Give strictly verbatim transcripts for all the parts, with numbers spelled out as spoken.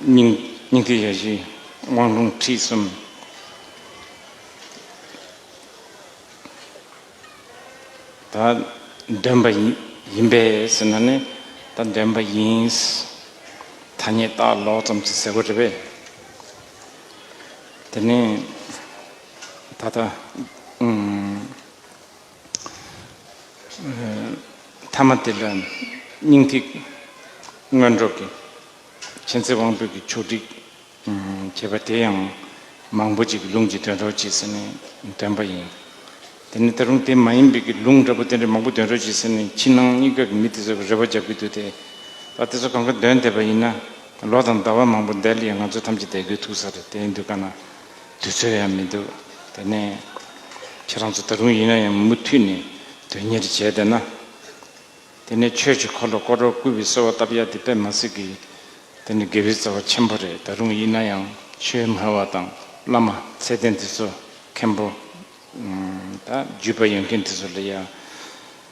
སྙིང་སྙིང་ཐིག་ཡ་བཞི། དབང་ལུང་ཁྲིད་གསུམ། ད་འདོན་པ་ཡིན་ཡིན་པས་ཟེར་ན་ནི། ད་འདོན་པ་ཡིན། ཐ་སྙད་བཏགས་ལོག་ཙམ་ཅིག་ཟེར་དགོས་རེད་པས། དེ་ནས་ད་ལྟ་ཨུམ། ཐ་མ་དེ་ལ་སྙིང་ཐིག་སྔོན་འགྲོ་གི་མཁྱེན་བརྩེ་དབང་པོའི་གི་ཆོག་སྒྲིག་བྱས་པ་དེ་ཡང་མང་པོ་ཅིག་ལུང་གི་འདོན་རོགས་གྱིས་ཟེར་ནས་འདོན་པ་ཡིན། དེ་ནི་ད་རུང་དེ་མ་ཡིན་པའི་གི་ལུང་འདྲ་པོ་དེ་འདྲ་མང་པོ་འདོན་རོགས་གྱིས་ཟེར་ནས་ཕྱི་ནང་གཉིས་ཀ་གི་མི་དེ་ཚོ་གི་རེ་བ་རྒྱབ་ཀྱི་འདུག་སྟེ། ད་དེ་ཚོ་གང་ག་འདོན་བསྡད་པ་ཡིན་ན་ལོ་དང་ཟླ་བ་མང་པོ་འདས་ལ་ཡང་ང་ཚོ་ཐམས་ཅད་བསྡད་དགོས་ཐུག་ས་རེད། དེ་ཡིན་དུས་ག་ན་དུས་ཚོད་ཡང་མི་འདུག་དེ་ནས་ཁྱེད་རང་ཚོ་ད་རུང་ཡིན་ན་ཡང་མུ་མཐུད་ནས་དོན་གཉེར་བྱས་བསྡད་ན། དེ་ནས་ཆོས་ཀྱི་འཁོར་ལོ་བསྐོར་རོགས་བསྐུལ་བའི་གསོལ་བ་བཏབ་ཡ་དེ་དཔེ་མ་སྲིད་ཀྱི། དེ་ནི་དགེ་བའི་རྩ་བ་ཆེན་པོ་རེད། ད་རུང་ཡིན་ན་ཡང་ཆོས་སྨྲ་བ་དང་བླ་མ་ཚད་ལྡན་དེ་ཚོ་མཁན་པོ་ད་བརྒྱུད་པ་ཡོད་མཁན་དེ་ཚོ་ལ་ཡ་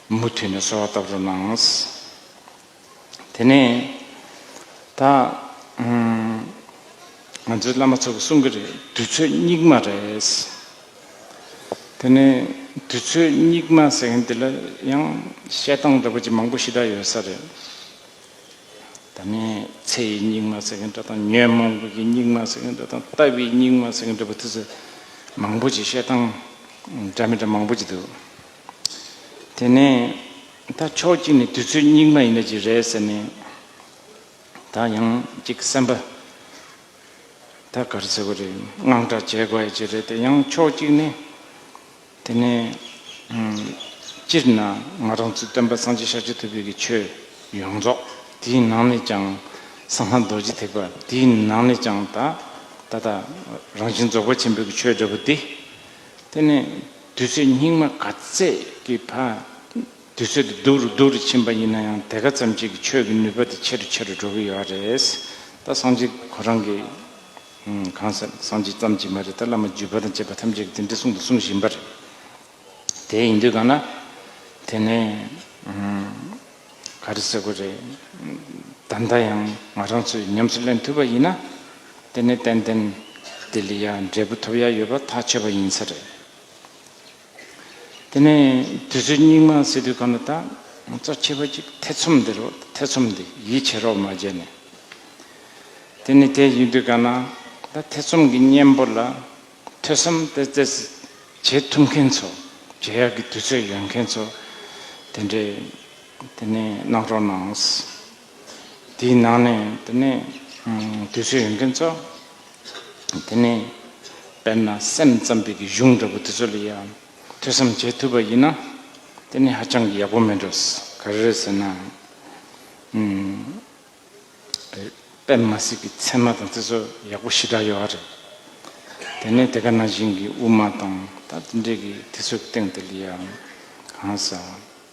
མུ་མཐུད་ནས་གསོལ་བ་བཏབ་རོགས་གནང་། དེ་ནས་ད་ང་ཚོའི་བླ་མ་ཚོ་གིས་གསུང་གི་རེད། དུས་ཚོད་སྙིགས་མ་རེད། དེ་ནས་དུས་ཚོད་སྙིགས་མ་ཟེར་མཁན་དེ་ལ་ཡང་བཤད་སྟངས་འདྲ་པོ་ཅིག་མང་པོ་ཞེ་དྲག་ཡོད་ས་རེད། ད་ནི་ཚེ་ཡི་སྙིགས་མ་ཟེར་མཁན་འདྲ་དང་ཉོན་མོངས་པའི་སྙིགས་མ་ཟེར་མཁན་འདྲ་དང་ལྟ་བའི་སྙིགས་མ་ཟེར་མཁན་འདྲ་པོ་དེ་ཚོ་མང་པོ་ཅིག་བཤད་སྟངས་འདྲ་མི་འདྲ་མང་པོ་ཅིག་འདུག་དེ་ནས་ད་ཕྱོགས་གཅིག་ནས་དུས་ཚོད་སྙིགས་མ་ཡིན་ན་ཅིག་རེད་ཟེར་ནས་ད་ཡང་ཅིག་སེམས་པ་ད་ག་རེ་ཟེར་དགོས་རེད། དངངས་སྐྲག་བྱེད་དགོས་ཡ་ཅིག་རེད་དེ། ཡང་ཕྱོགས་གཅིག་ནས་དེ་ནས་སྤྱིར་ན་ང་རང་ཚོའི་སྟོན་པ་སངས་རྒྱས་ཤཱཀྱ་ཐུབ་པའི་གི་ཆོས་ཡོངས་རྫོགས། དེའི་ནང་ནས་ཀྱང་གསང་སྔགས་རྡོ་རྗེ་ཐེག་པ། དེའི་ནང་ནས་ཀྱང་ད་ད་ལྟ་རང་བཞིན་རྫོགས་པ་ཆེན་པོའི་གི་ཆོས་འདྲ་པོ་དེ། དེ་ནས་དུས་ཚོད་སྙིགས་མ་ག་ཚད་ཀྱི་བར་དུས་ཚོད་དེ་སྡུག་རུ་སྡུག་རུ་ཕྱིན་པ་ཡིན་ན་ཡང་དེ་ག་ཙམ་ཅིག་གི་ཆོས་ཀྱི་ནུས་པ་དེ་ཆེ་རུ་ཆེ་རུ་འགྲོ་གི་ཡོད་རེད། ད་སངས་རྒྱས་ཁོ་རང་གིས་གང་ཟེར། སངས་རྒྱས་ཙམ་གྱིས་མ་རེད། ད་བླ་མ་བརྒྱུད་པ་དང་བཅས་པ་ཐམས་ཅད་ཀྱིས་དེ་འདྲ་གསུང་དང་གསུང་བཞིན་པ་རེད། དེ་ཡིན་དུས་ག་ན་དེ་ནས་ག་རེ་ཟེར་དགོས་རེད། ད་ལྟ་ཡང་ང་རང་ཚོས་ཉམས་སུ་ལེན་ཐུབ་པ་ཡིན་ན་དེ་ནས་ཏན་ཏན་དེ་ལ་ཡང་འབྲས་བུ་ཐོབ་ཡ་ཡོད་པ་ཐག་ཆོད་པ་ཡིན་ས་རེད། དེ་ནས་དུས་ཚོད་སྙིགས་མ་ཟེར་དུས་གང་ལ་ད་རྩ་ཆེ་བ་ཅིག་ཐེ་ཚོམ་འདི་རོ། ཐེ་ཚོམ་འདི་ཡིད་ཆེས་རོགས་མ་བྱས་ནས། དེ་ནས་དེ་ཡིན་དུས་གང་ན་ད་ཐེ་ཚོམ་གྱི་གཉེན་པོ་ལ་ཐོས་བསམ་ཏོག་ཙམ་བྱེད་ཐུབ་མཁན་ཚོ། བྱེད་ཡག་གི་དུས་ཚོད་ཡོད་མཁན་ཚོ་དེ་འདྲས་དེ་ནས་གནང་རོགས་གནང་། དེའི་ནང་ནས་དེ་ནས་དུས་ཚོད་ཡོད་མཁན་ཚོ། དེ་ནས་དཔེར་ན་སེམས་ཙམ་པའི་གི་གཞུང་འདྲ་པོ་དེ་ཚོ་ལ་ཡང་ཐོས་བསམ་བྱེད་ཐུབ་པ་ཡིན་ན་དེ་ནི་ཧ་ཅང་གི་ཡག་པོ་མེད་འགྲོ། ག་རེ་རེད་ཟེར་ན། དཔེ་མ་སྲིད་ཀྱི་ཚད་མ་དང་དེ་ཚོ་ཡག་པོ་ཞེ་དྲག་ཡོད་རེད། དེ་ནས་དེ་ག་ནང་བཞིན་གྱི་དབུ་མ་དང་ད་དེ་འདྲས་ཀྱི་དེ་ཚོའི་སྟེང་དེ་ལ་ཡང་གང་ཟག་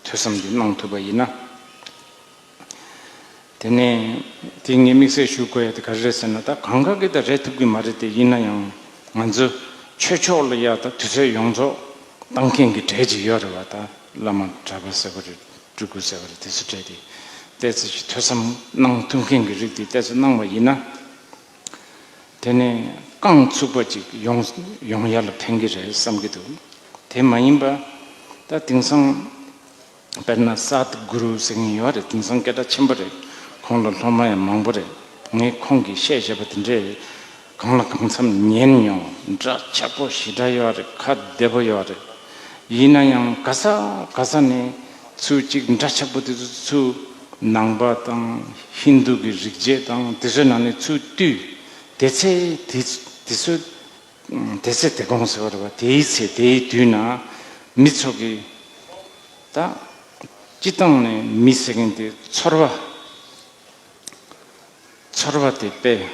ཐོས་བསམ་འདི་གནང་ཐུབ་པ་ཡིན་ན། དེ་ནས་དེ་ངས་དམིགས་བསལ་ཞུ་དགོས་ཡ་དེ་ག་རེ་རེད་ཟེར་ན། ད་གང་ག་གིས་ད་རེད་ཐུབ་ཀྱི་མ་རེད་དེ། ཡིན་ན་ཡང་ང་ཚོ་ཆོས་ཕྱོགས་ལ་ཡ་ད་དུས་ཚོད་ཡོངས་རྫོགས་བཏང་མཁན་གྱི་གྲས་ཅིག་ཡོད་རེད་བ། ད་བླ་མ་གྲྭ་པ་ཟེར་བ་རེད། སྤྲུལ་སྐུ་ཟེར་བ་རེད། དེ་ཚོ་གྲས་དེ་ཏོག་ཙམ་ཞིག་ཐོས་བསམ་གནང་ཐུབ་མཁན་གྱི་རིགས་དེ་ཏོག་ཙམ་གནང་བ་ཡིན་ན། དེ་ནས་རྐང་ཚུགས་པ་ཅིག་ཡོང་ཡོང་ཡ་ལ་ཕན་གྱི་རེད་བསམ་གྱི་འདུག་དེ་མ་ཡིན་པ་ད་དེང་སང་དཔེར་ན་སཱད་གུ་རུ་ཟེར་མཁན་ཡོད་རེད། དེང་སང་སྐད་གྲགས་ཆེན་པོ་རེད། ཁོང་ལ་སློབ་མ་ཡང་མང་པོ་རེད། ངས་ཁོང་གིས་བཤད་བཞག་པ་དེ་འདྲས་གང་ལ་གང་འཚམ་ཉན་མྱོང་། འདྲ་ཆགས་པོ་ཞེ་དྲག་ཡོད་རེད། ཁ་བདེ་པོ་ཡོད་རེད། ཡིན་ན་ཡང་ག་ས་ག་ས་ནས་ཚུར་ཅིག་འདྲ་ཆགས་པོ་དེ་ཚོ་ཚུར་ནང་པ་དང་ཧིན་དུ་གི་རིག་བྱེད་དང་དེ་ཚོའི་ནང་ནས་ཚུར་བཏུས། དེ་ཚེ་དེ་དེ་ཚོ་དེ་ཚེ་དེ་དགོངས་ཟེར་བ་རེད་བ། དེའི་ཚེ་དེའི་དུས་ན་མི་ཚོ་གི་ད་སྤྱི་བཏང་ནས་མི་ཟེར་མཁན་དེ་ཚོར་བ། ཚོར་བ་དེ་དཔེ།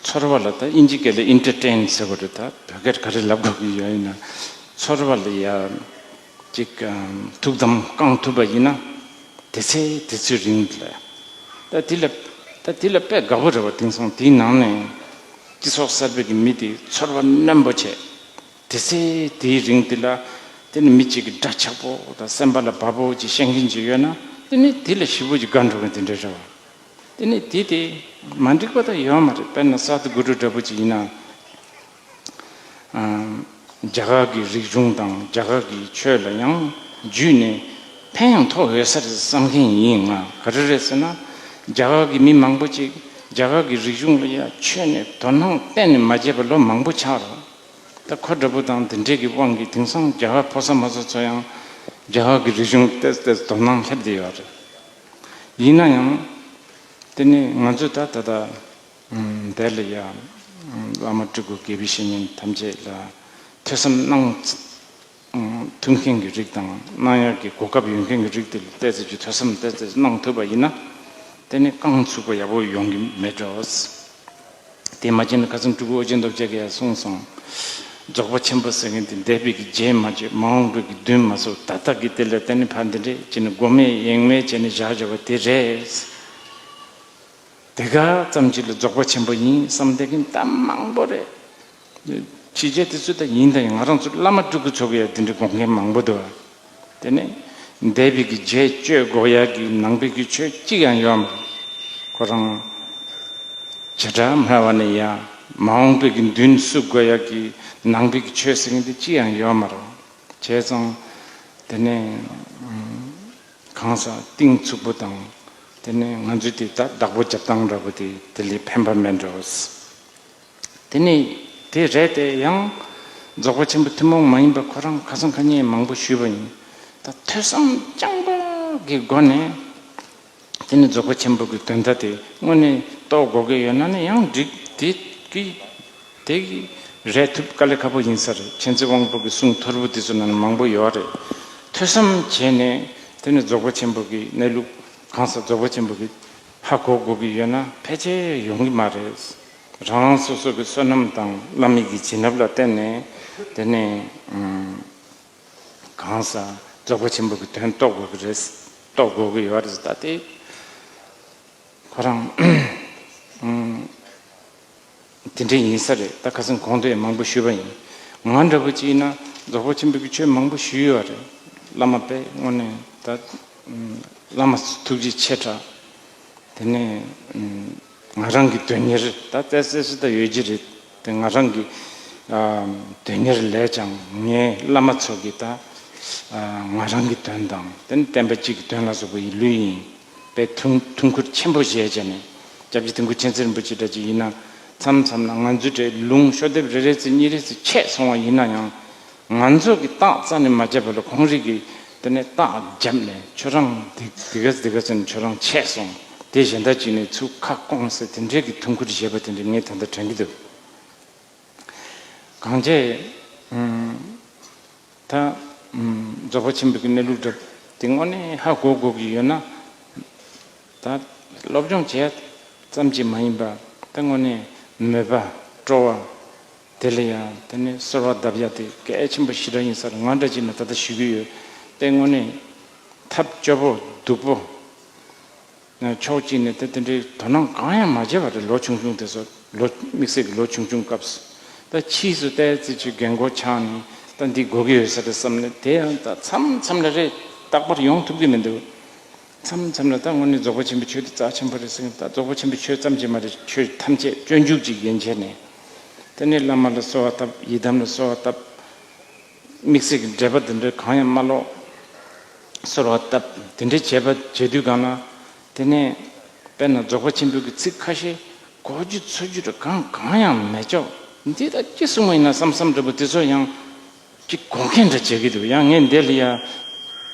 ཚོར་བ་ལ་ད་དབྱིན་ཇི་སྐད་ལ་ཨིན་ཊར་ཊེན་ཟེར་བ་རེད། ད་བོད་སྐད་ག་རེ་ལབ་དགོས་ཀྱི་ཡོད་ཡིན་ན། ཚོར་བ་ལ་ཡ་ཅིག་ཨམ་ཐུགས་དམ་བསྐང་ཐུབ་པ་ཡིན་ན་དེ་ཚེ་དེ་ཚོའི་རིང་ལ། ད་དེ་ལ་ད་དེ་ལ་དཔེ་དགའ་པོ་རེད་བ། དེང་སང་དེའི་ནང་ནས་སྤྱི་ཚོགས་གསར་པའི་གི་མི་དེ་ཚོར་བ་རྣོན་པོ་བྱས། དེ་ཚེ་དེའི་རིང་དེ་ལ་དེ་ནི་མི་གཅིག་གི་འདྲ་ཆགས་པོ་དང་སེམས་པ་ལ་བབ་པོ་ཅིག་བཤད་མཁན་ཅིག་ཡོད་ན་དེ་ནི་དེ་ལ་ཞེ་པོ་ཅིག་དགའ་འགྲོ་མཁན་དེ་འདྲ་རེད་བ། དེ་ནས་དེ་དེ་མ་འགྲིག་པ་ད་ཡོད་མ་རེད། དཔེར་ན་ས་ཏུ་གུ་རུ་འདྲ་པོ་ཅིག་ཡིན་ན། ཨམ། རྒྱ་གར་གྱི་རིག་གཞུང་དང་རྒྱ་གར་གྱི་ཆོས་ལ་ཡང་བརྒྱུད་ནས་ཕན་ཡང་ཐོགས་ཡོད་ས་རེད་བསམ་མཁན་ཡིན། ང་ག་རེ་རེད་ཟེར་ན། རྒྱ་གར་གྱི་མི་མང་པོ་ཅིག་རྒྱ་གར་གྱི་རིག་གཞུང་ལ་ཡང་ཆོས་ནས་དོ་སྣང་གཏན་ནས་མ་བྱས་པ་ལོ་མང་པོ་ཆགས་རེད། ད་ཁོ་འདྲ་པོ་དང་དེ་འདྲས་ཀྱི་དབང་གིས་དེང་སང་རྒྱ་གར་ཕོ་གསར་མོ་གསར་ཚོ་ཡང་རྒྱ་གར་གྱི་རིག་གཞུང་ཏོག་ཙམ་ཏོག་ཙམ་དོ་སྣང་སླེབས་བསྡད་ཡོད་རེད། ཡིན་ན་ཡང་དེ་ནི་ང་ཚོས་ད་ད་ལྟ་འདས་ལ་ཡ་བླ་མ་སྤྲུལ་སྐུ་དགེ་བའི་བཤེས་གཉེན་ཐམས་ཅད་ལ་ཐོས་བསམ་གནང་ཐུབ་མཁན་གྱི་རིགས་དང་གནང་ཡག་གི་གོ་སྐབས་ཡོད་མཁན་གྱི་རིགས་དེ་ལ་ཏོག་ཙམ་གྱི་ཐོས་བསམ་ཏོག་ཙམ་གནང་ཐུབ་པ་ཡིན་ན། དེ་ནི་རྐང་ཚུགས་པ་ཡག་པོ་ཡོང་གི་མེད་འགྲོ། དེ་མ་བྱས་ན་ཁ་སང་སྤྲུལ་སྐུ་ཨོ་རྒྱན་རྡོ་རྗེ་གིས་ཡང་གསུངས་སོང་། རྫོགས་པ་ཆེན་པོ་ཟེར་མཁན་དེ་འདས་པའི་གི་རྗེས་མ་བརྗོད། མ་འོངས་པའི་གི་མདུན་མ་བསུ། ད་ལྟ་གི་དེ་ལ་བརྟེན་ནས་ཕར་འདི་འདྲས་བྱས་ནས་མགོ་མེད་ཡེངས་མེད་བྱས་ནས་བཞག་བཞག་པ་དེ་རེད། དེ་ག་ཙམ་ཅིག་ལ་རྫོགས་པ་ཆེན་པོ་ཡིན་བསམ་བསྡད་མཁན་ད་མང་པོ་རེད། ཕྱི་རྒྱལ་དེ་ཚོ་ད་ཡིན་ད་ཡིན། ང་རང་ཚོ་བླ་མ་སྤྲུལ་སྐུ་ཚོ་གི་ཡང་དེ་འདྲའི་དགོངས་མཁན་མང་པོ་འདུག་དེ་ནས་འདས་པའི་གི་རྗེས་གཅོད་དགོས་ཡ་གི་ནང་པའི་གི་ཆོས་གཅིག་ཡང་ཡོད་མ་རེད། ཁོ་རང་བྱེ་བྲག་སྨྲ་བ་ནས་ཡ་མ་འོངས་པའི་གི་མདུན་བསུ་དགོས་ཡ་གི་ནང་པའི་གི་ཆོས་ཟེར་མཁན་དེ་གཅིག་ཡང་ཡོད་མ་རེད། བྱས་ཙང་དེ་ནས་གང་ཟག་གཏིང་ཚུགས་པོ་དང་། དེ་ནས་ང་ཚོས་དེ་ད་བདག་པོ་རྒྱབ་སྟངས་འདྲ་པོ་དེ་དེ་ལས་ཕན་པ་མེད་འགྲོ། དེ་ནས་དེ་རེད་དེ་ཡང་རྫོགས་པ་ཆེན་པོ་ཐུན་མོང་མ་ཡིན་པ་ཁོ་རང་ཁ་སང་ཁ་ཉིན་མང་པོ་ཞུས་པ་ཡིན། ད་ཐོས་བསམ་རྐྱང་པ་གི་སྒོ་ནས་དེ་ནི་རྫོགས་པ་ཆེན་པོ་གི་དོན་དག་དེ་དངོས་གནས་རྟོགས་དགོས་ཀྱི་ཡོད་ན་ནི་ཡང་འགྲིག་དེ་གི་དེ་གི་རེད་ཐུབ་དཀའ་ལས་ཁག་པོ་ཡིན་ས་རེད། མཁྱེན་བརྩེ་དབང་པོ་གི་གསུང་ཐོར་བུ་དེ་ཚོ་ནང་ན་མང་པོ་ཡོད་རེད། ཐོས་བསམ་བྱས་ནས་དེ་ནི་རྫོགས་པ་ཆེན་པོ་གི་གནས་ལུགས་གང་ཟག་རྫོགས་པ་ཆེན་པོ་གི་ཧ་གོ་དགོས་ཀྱི་ཡོད་ན་ཕལ་ཆེར་ཡོང་གི་མ་རེད། རང་རང་སོ་སོ་གི་བསོད་ནམས་དང་བླ་མའི་གི་བྱིན་རླབས་ལ་བརྟེན་ནས་དེ་ནས་ཨམ་གང་ཟག་རྫོགས་པ་ཆེན་པོ་གི་དོན་རྟོགས་དགོས་ཀྱི་རེད། རྟོགས་དགོས་ཀྱི་ཡོད་རེད། ད་དེ་ཁོ་རང་ཨམ་དེ་འདྲ་ཡིན་ས་རེད། ད་ཁ་སང་གོང་དུ་ཡང་མང་པོ་ཞུས་པ་ཡིན། ང་འདྲ་པོ་ཅིག་ཡིན་ན་རྫོགས་པ་ཆེན་པོ་གི་ཆོས་མང་པོ་ཞུས་ཡོད་རེད། བླ་མ་དཔེ་དངོས་གནས་ད་ཨམ་བླ་མ་ཐུགས་རྗེ་ཆེ་དྲགས། དེ་ནས་ང་རང་གི་དོན་གཉེར་ད་ཏོག་ཙམ་ཙམ་ད་ཡོད་ཀྱི་རེད། དེ་ང་རང་གི་དོན་གཉེར་ལས་ཀྱང་ངའི་བླ་མ་ཚོ་གི་ད་ང་རང་གི་དོན་དང་དེ་ནས་བསྟན་པ་སྤྱི་གི་དོན་ལ་སོགས་པ་ཡི་ལུས་ཡིན་པའི་ཐུགས་ཐུགས་ཁུར་ཆེན་པོ་བཞེས་བྱས་ནས་སྐྱབས་རྗེ་དིལ་མགོ་མཁྱེན་བརྩེ་རིན་པོ་ཆེ་འདྲ་ཅིག་ཡིན་ན་མཚམས་མཚམས་ན་ང་ཚོའི་གྲས་ལུང་ཤོག་ལྡེབ་རེ་རེ་ཙམ་གཉིས་རེ་ཙམ་ཆད་སོང་བ་ཡིན་ན་ཡང་། ང་ཚོ་གི་རྟགས་རྩ་ནས་མ་བརྒྱབ་པ་ལ་ཁོང་རིགས་ཀྱིས་དེ་ནས་རྟགས་བརྒྱབ་ནས་ཁྱོད་རང་འདི་འདི་ག་འདི་ག་ཟེར་ནས་ཁྱོད་རང་ཆད་སོང་། དེ་གཞན་དག་ཅིག་ནས་ཚུར་ཁ་སྐོང་ཟེར་དེ་འདྲས་ཀྱི་ཐུགས་ཁུར་བཞེས་པ་དེ་འདྲས་ངས་ད་ལྟ་དྲན་གྱི་འདུག་གང་བྱས་ད་རྫོགས་པ་ཆེན་པོའི་གི་གནས་ལུགས་འདྲ་དེ་དངོས་གནས་ཧ་གོ་དགོས་ཀྱི་ཡོད་ན། ད་སློབ་སྦྱོང་བྱས་ཙམ་གྱིས་མ་ཡིན་པ་ད་དངོས་གནས་མོས་པ་སྤྲོ་བ། དེ་ལ་ཡང་དེ་ནས་གསོལ་བ་གདབ་ཡ་དེ་གལ་ཆེན་པོ་ཞེ་དྲག་ཡིན་ས་རེད། ང་འདྲ་ཅིག་ནས་ད་ལྟ་ཞུ་གི་ཡོད། དེ་དངོས་གནས་ཐབས་སྐྱོ་པོ་སྡུག་པོ། ཕྱོགས་གཅིག་ནས་དེ་དེ་འདྲའི་དོ་སྣང་གང་ཡང་མ་བྱས་པ་རེད། ལོ་ཆུང་ཆུང་དེ་ཚོ་ལོ་དམིགས་བསལ་གྱི་ལོ་ཆུང་ཆུང་སྐབས་སུ་ད་ཕྱིས་སུ་ལྟའི་རྩིས་ཆུ་རྒན་གོག་ཆགས་ནས་ད་འདི་དགོས་ཀྱི་ཡོད་ས་རེད་བསམ་ནས་དེ་ཡང་ད་མཚམས་མཚམས་ལ་རེད་རྟག་པར་ཡོང་ཐུབ་ཀྱི་མི་འདུག་མཚམས་མཚམས་ལ་ད་དངོས་གནས་རྫོགས་པ་ཆེན་པོའི་ཆོས་དེ་རྩ་ཆེན་པོ་རེད་ཟེར། ད་རྫོགས་པ་ཆེན་པོའི་ཆོས་ཙམ་གྱིས་མ་རེད། ཆོས་ཐམས་ཅད་སྤྱོད་འཇུག་ཅིག་ཡན་ཆད་ནས་དེ་ནས་བླ་མ་ལ་གསོལ་བ་བཏབ། ཡི་དམ་ལ་གསོལ་བ་བཏབ། དམིགས་བསལ་གྱི་འགྲེལ་པ་འདི་འདྲ་གང་ཡང་མ་ཀློག་གསོལ་བ་བཏབ། དེ་འདྲ་བྱས་པ་བྱེད་དུས་གང་ལ་དེ་ནས་དཔེར་ན་རྫོགས་པ་ཆེན་པོའི་གི་ཚིག་ཁ་ཤས་གོ་རྒྱུ་ཚོར་རྒྱུ་ར་གང་གང་ཡང་མེད་ཅོག་འདི་ད་ཅི་གསུངས་པ་ཡིན་ན་བསམ་བསམ་འདྲ་པོ་དེ་ཚོ་ཡང་། ཅིག་གོ་མཁན་འདྲ་བྱེད་ཀྱི་འདུག་ཡང་ངས་འདི་ལ་ཡ་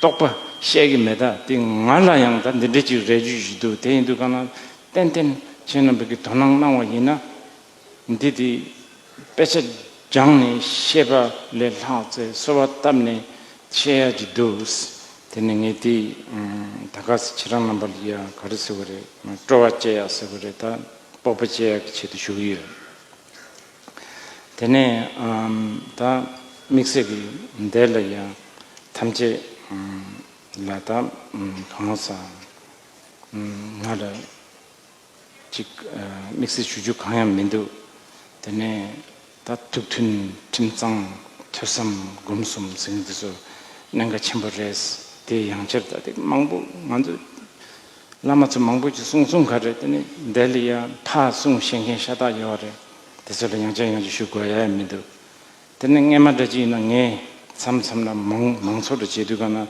རྟོག་པ་བཤད་ཀྱི་མེད། ད་དེ་ང་ལ་ཡང་ད་འདི་འདྲ་ཅིག་རེ་རྒྱུ་ཞིག་འདུག་དེ་ཡིན་དུས་གང་ལ་ཏན་ཏན་ཁྱེད་རྣམ་པ་གིས་དོ་སྣང་གནང་བ་ཡིན་ན། འདི་དེ་དཔེ་ཆ་སྦྱངས་ནས་བཤད་པ་ལས་ལྷག་ཚེ་གསོལ་བ་བཏབ་ནས་བཤད་ཡ་ཅིག་འདུག་དེ་ནི་ངས་དེ་ད་ག་སེ་ཁྱེད་རང་རྣམ་པ་ལ་ཡ་ག་རེ་ཟེར་བ་རེད། སྤྲོ་བ་བསྐྱེད་ཡ་ཟེར་བ་རེད། ད་སྤོབས་པ་བསྐྱེད་ཡ་གི་ཆེད་དུ་ཞུ་གི་ཡོད། དེ་ནས་ཨམ་ད་དམིགས་བསལ་གྱི་འདས་ལ་ཡང་ཐམས་ཅད་ཨམ་ལ་ད་ཨམ་གང་ཟག་ཨམ་ང་ལ་ཅིག་ཨ་དམིགས་བསལ་ཞུ་རྒྱུ་གང་ཡང་མི་འདུག་དེ་ནས་ད་ཐུགས་མཐུན་ཁྲིམས་གཙང་ཐོས་བསམ་སྒོམ་གསུམ་ཟེར་མཁན་དེ་ཚོ་གནད་འགག་ཆེན་པོ་རེད། དེ་ཡང་བསྐྱར་ད་དེ་མང་པོ་ང་ཚོ་ བླ་མ་ཚོ་མང་པོ་ཅིག་གསུང་གསུང་ག་རེད། དེ་ནི་འདི་ལ་ཡ་ཕར་གསུང་ཤེས་མཁན་ཤ་སྟག་ཡོད་རེད། དེ་ཚོ་ལ་ཡང་བསྐྱར་ཡང་བསྐྱར་ཞུ་དགོས་ཡ་མི་འདུག་དེ་ནི་སྔས་མ་འདྲ་ཅིག་ཡིན་ན་ངས་མཚམས་མཚམས་ལ་མང་མང་ཚོགས་ལ་བྱེད་དུས་ག་ན།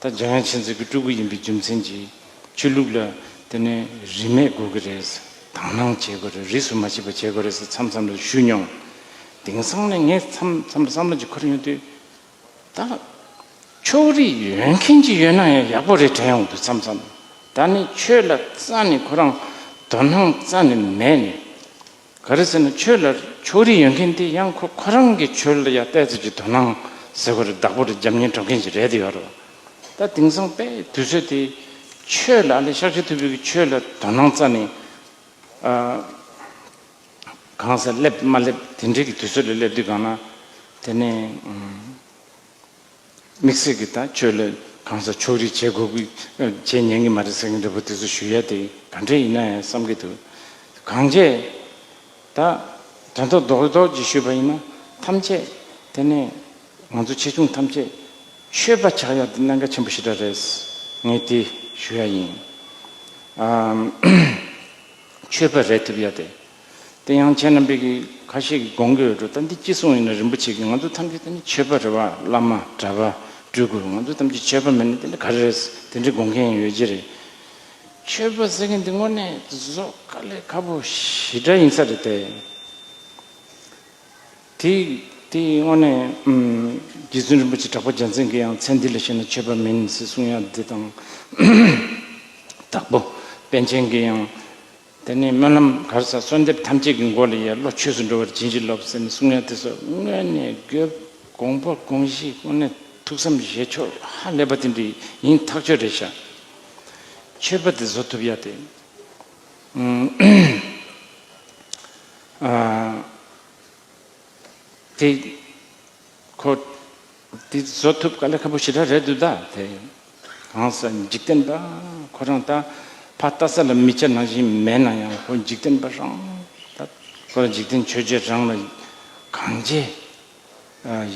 ད་འཇམ་དབྱངས་མཁྱེན་བརྩེ་གི་སྤྲུལ་སྐུ་ཡིན་པའི་རྒྱུ་མཚན་གྱིས་ཆོས་ལུགས་ལ་དེ་ནི་རིས་མེད་དགོས་ཀྱི་རེད། དག་སྣང་བྱེད་དགོས་རེད། རིས་སུ་མ་ཆད་པ་བྱེད་དགོས་རེད་ཟེར་མཚམས་མཚམས་ལ་ཞུས་མྱོང་། དེང་སང་ནས་ངས་མཚམས་མཚམས་ལ་བསམ་བློ་ཅིག་འཁོར་ཡོང་དུས། ད་ཕྱོགས་རིས་ཡོད་མཁན་ཅིག་ཡོད་ན་ཡང་ཡག་པོ་རེད་དྲན་ཡོང་འདུག་མཚམས་མཚམས། ད་ནི་ཆོས་ལ་རྩ་ནས་ཁོ་རང་དོ་སྣང་རྩ་ནས་མེད་ནས། ག་རེ་ཟེར་ན་ཆོས་ལ་ཕྱོགས་རིས་ཡོད་མཁན་དེ་ཡང་ཁོ་ཁོ་རང་གི་ཆོས་ལ་ཡང་ཏོག་ཙམ་ཅིག་དོ་སྣང་ཟེར་དགོས་རེད། བདག་པོ་རེད། རྒྱབ་གཉེར་འགྲོ་མཁན་ཅིག་རེད་དེ་ཡོད་རེད། ད་དེང་སང་དཔེ་དུས་ཚོད་དེ་ཆོས་ལ་ཨ་ལེ་ཤཱཀྱ་ཐུབ་པའི་གི་ཆོས་ལ་དོ་སྣང་རྩ་ནས་ཨ། གང་ཟག་སླེབས་མ་སླེབས་དེ་འདྲའི་གི་དུས་ཚོད་ལ་སླེབས་དུས་གང་ན། དེ་ནས་དམིགས་བསལ་གྱི་ད་ཆོས་ལ་གང་ཟག་ཕྱོགས་རིས་བྱེད་དགོས་ཀྱི་བྱེད་ཉན་གྱི་མ་རེད་ཟེར་མཁན་འདྲ་པོ་དེ་ཚོ་ཞུ་ཡ་དེ་ག་འདྲ་ཡིན་ན་ཡང་བསམ་གྱི་འདུག་གང་བྱས་ད་དོན་དག་རྡོག་རྡོག་ཅིག་ཞུས་པ་ཡིན་ན་ཐམས་ཅད་དེ་ནས་ང་ཚོ་ཆེ་ཆུང་ཐམས་ཅད་ཆོས་པ་ཆགས་ཡ་དེ་གནད་འགག་ཆེན་པོ་ཞེ་དྲག་རེད། ངས་དེ་ཞུ་ཡ་ཡིན། ཨམ། ཆོས་པ་རེད་ཐུབ་ཡ་དེ། དེ་ཡང་ཁྱེད་རྣམ་པས་ཀྱི་ཁ་ཤས་ཀྱིས་དགོངས་ཀྱི་ཡོད་འགྲོ། ད་འདི་ཅི་གསུངས་ཡིན་ན་རིན་པོ་ཆེ་གིས་ང་ཚོ་ཐམས་ཅད་དེ་ནི་ཆོས་པ་རེད་བ། བླ་མ་གྲྭ་པ་སྤྲུལ་སྐུ་ང་ཚོ་ཐམས་ཅད་ཆོས་པ་མིན་ན་དེ་འདྲ་ག་རེ་རེད་དེ་འདྲ་དགོངས་མཁན་ཡོད་ཀྱི་རེད། ཆོས་པ་ཟེར་མཁན་འདི་དངོས་གནས་བཟོ་དཀའ་ལས་ཁག་པོ་ཞེ་དྲག་ཡིན་ས་རེད་དེ། དེ་དེ་དངོས་གནས་ཨམ། རྗེ་བཙུན་རིན་པོ་ཆེ་གྲགས་པ་རྒྱལ་མཚན་གྱིས་ཡང་ཚེ་འདི་ལ་བྱས་ན་ཆོས་པ་མིན་ཟེར་གསུང་ཡ་འདི་དང་། དྭགས་པོ་པཎ་ཆེན་གྱིས་ཡང་དེ་ནས་སྨོན་ལམ་ག་རེ་ཟེར་གསོལ་འདེབས་ཐམས་ཅད་ཀྱི་མགོ་ལ་ཡ་བློ་ཆོས་སུ་འགྲོ་བར་བྱིན་གྱིས་རློབས་ཟེར་ནས་གསུང་ཡ་དེ་ཚོ་དངོས་གནས་དགོས་དགོངས་པ་དགོངས་གཞི་དངོས་གནས་ཐུགས་བསམ་བཞེས་ཕྱོགས་ཧ་ལས་པ་དེ་འདྲ་ཡིན་ཐག་ཆོད་རེད་ཤག་ཆོས་པ་དེ་བཟོ་ཐུབ་ཡ་དེ། ཨ། དེ། ཁོ། དེ་བཟོ་ཐུབ་དཀའ་ལས་ཁག་པོ་ཞེ་དྲག་རེད་འདུག་ད་དེ། གང་ཟག་འཇིག་རྟེན་པ་ཁོ་རང་ད་ཕར་ལྟ་ས་ལ་མི་སྐྱ་ནང་བཞིན་མེད་ན་ཡང་ཁོ་འཇིག་རྟེན་པ་རང་ད་ཁོ་རང་འཇིག་རྟེན་ཆོས་བརྒྱད་རང་ལ་གང་བྱེད་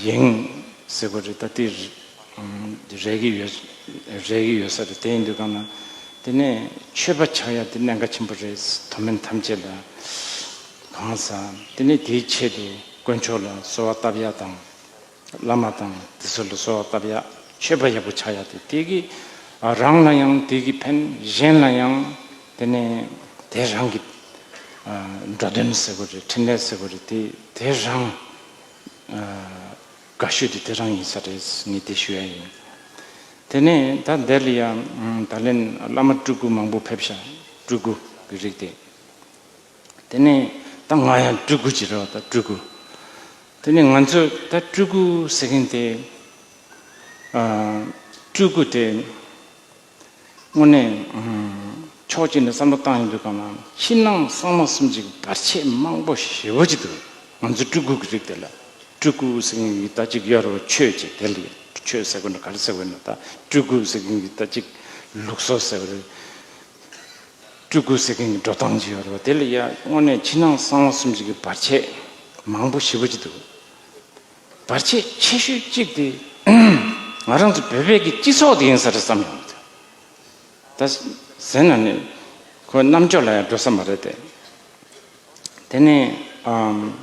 ཡིན་ཟེར་བ་རེད། ད་དེ་རེད་ཀྱི་ཡོད་རེད་ཀྱི་ཡོད་ས་རེད། དེ་ཡིན་དུས་གང་ན་དེ་ནས་ཆོས་པ་ཆགས་ཡ་དེ་གནད་འགག་ཆེན་པོ་རེད། མཐོ་དམན་ཐམས་ཅད་ལ་གང་ཟག་དེ་ནས་དེའི་ཆེད་དུ་དཀོན་མཆོག་ལ་གསོལ་བ་བཏབ་ཡ་དང་། བླ་མ་དང་དེ་ཚོ་ལ་གསོལ་བ་བཏབ་ཡ་ཆོས་པ་ཡག་པོ་ཆགས་ཡ་དེ་དེ་གི་རང་ལ་ཡང་དེ་གི་ཕན་གཞན་ལ་ཡང་དེ་ནས་དེ་རང་གི་འགྲོ་དོན་ཟེར་དགོས་རེད། འཕྲིན་ལས་ཟེར་དགོས་རེད། དེ་དེ་རང་དགའ་ཤོས་དེ་དེ་རང་ཡིན་ས་རེད། ངས་དེ་ཞུ་ཡ་ཡིན། དེ་ནས་ད་འདིར་ལ་ཡང་ད་ལན་བླ་མ་སྤྲུལ་སྐུ་མང་པོ་ཕེབས་ཤག་སྤྲུལ་སྐུ་གི་རིགས་དེ། དེ་ནས་ད་ང་ཡང་སྤྲུལ་སྐུ་ཅིག་རེད་བ། ད་སྤྲུལ་སྐུ། དེ་ནས་ང་ཚོས་ད་སྤྲུལ་སྐུ་ཟེར་མཁན་དེ། ཨ། སྤྲུལ་སྐུ་དེ་དངོས་གནས་ཕྱོགས་གཅིག་ནས་བསམ་བློ་བཏང་ཡོང་དུས་གང་ན་ཕྱི་ནང་གསང་བ་གསུམ་གྱི་བར་ཆད་མང་པོ་ཞེ་པོ་ཅིག་འདུག་ང་ཚོ་སྤྲུལ་སྐུ་གི་རིགས་དེ་ལ། སྤྲུལ་སྐུ་ཟེར་མཁན་གྱི་ད་ཅིག་ཡོད་རེད་བ། ཆོས་ཅིག་དེ་ལ་ཡ་ཆོས་ཟེར་དགོས་ན་ག་རེ་ཟེར་དགོས་ན། ད་སྤྲུལ་སྐུ་ཟེར་མཁན་གྱི་ད་ཅིག་ལུགས་སྲོལ་ཟེར་བ་རེད། སྤྲུལ་སྐུ་ཟེར་མཁན་གྱི་འགྲོ་སྟངས་ཅིག་ཡོད་རེད་བ། དེ་ལ་ཡ་དངོས་གནས་ཕྱི་ནང་གསང་བ་གསུམ་གྱི་བར་ཆད་མང་པོ་ཞེ་པོ་ཅིག་འདུག་བར་ཆད་ཆེ་ཤོས་གཅིག་དེ་ང་རང་ཚོ་བོད་པའི་གི་སྤྱི་ཚོགས་དེ་ཡིན་ས་རེད་བསམ་ཡོང་གི་འདུག་ད་ཟེར་ན་ནི་ཁོ་རྣམ་ཅོག་ལ་ཡང་འགྲོ་ས་མ་རེད་དེ། དེ་ནས་ཨམ།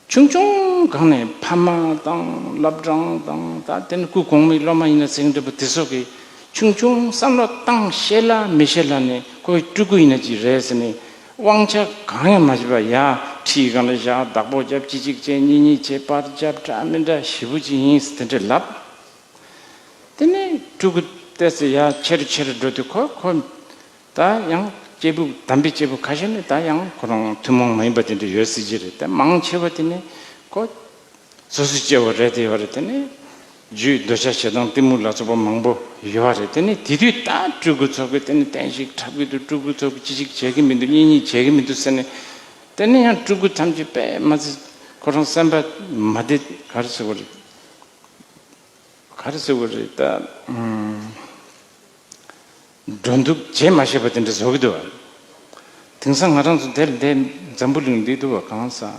ཆུང་ཆུང་སྒང་ནས་ཕ་མ་དང་སློབ་གྲྭ་དང་ད་དེ་ནི་སྐུ་གོང་མའི་སློབ་མ་ཡིན་ན་ཟེར་འདྲ་པོ་དེ་ཚོ་གིས་ཆུང་ཆུང་བསམ་བློ་བཏང་ཤེས་ལ་མི་ཤེས་ལ་ནས་ཁོ་སྤྲུལ་སྐུ་ཡིན་ན་ཅི་རེད་ཟེར་ནས་དབང་ཆ་གང་ཡང་མ་བྱེད་པ་ཡ་ཁྲིའི་སྒང་ལ་བཞག་བདག་པོ་རྒྱབ་གཅིག་གཅིག་བྱས་གཉིས་གཉིས་བྱས་པར་རྒྱབ་འདྲ་མི་འདྲ་ཞེ་པོ་ཅིག་ཡིན་ཟེར་དེ་འདྲ་ལབ། དེ་ནས་སྤྲུལ་སྐུ་ཏོག་ཙམ་ཡ་ཆེ་རུ་ཆེ་རུ་འགྲོ་དུས་ཁོ་ཁོ། ད་ཡང་སྐྱེས་བུ་དམ་པའི་སྐྱེས་བུ་ཁ་ཤས་ནི་ད་ཡང་ཁོ་རང་ཐུན་མོང་མ་ཡིན་པ་དེ་འདྲ་ཡོད་སྲིད་ཀྱི་རེད། དེ་མང་ཆེ་བ་དེ་ནི་ཁོ་སོ་སོའི་སྐྱེ་བོ་རེད་དེ་ཡོད་རེད། དེ་ནི་རྒྱུའི་འདོད་ཆགས་ཞེ་སྡང་གཏི་མུག་ལ་སོགས་པ་མང་པོ་ཡོད་རེད། དེ་ནི་དེ་དུས་ད་སྤྲུལ་སྐུ་ཚོགས་ཀྱིས་དེ་ནི་བསྟན་བཤིག་འཁྲབ་ཀྱི་འདུག་སྤྲུལ་སྐུ་ཚོགས་ཀྱིས་ཅི་ཞིག་བྱེད་ཀྱི་མི་འདུག་གཉིས་གཉིས་བྱེད་ཀྱི་མི་འདུག་ཟེར་ནས་དེ་ནི་ཡང་སྤྲུལ་སྐུ་ཐམས་ཅད་དཔེ་མ་ཚད་ཁོ་རང་སེམས་པ་མ་བདེ་ག་རེ་ཟེར་དགོས་རེད། ག་རེ་ཟེར་དགོས་རེད་ད། ཨུམ། འགྲོ་འདུག་བྱེད་མ་ཤེས་པ་དེ་འདྲ་བཟོ་གི་འདུག་བ། དེང་སང་ང་རང་ཚོ་དེར་འདས་འཛམ་བུ་གླིང་འདི་འདུག་བ། གང་ཟག་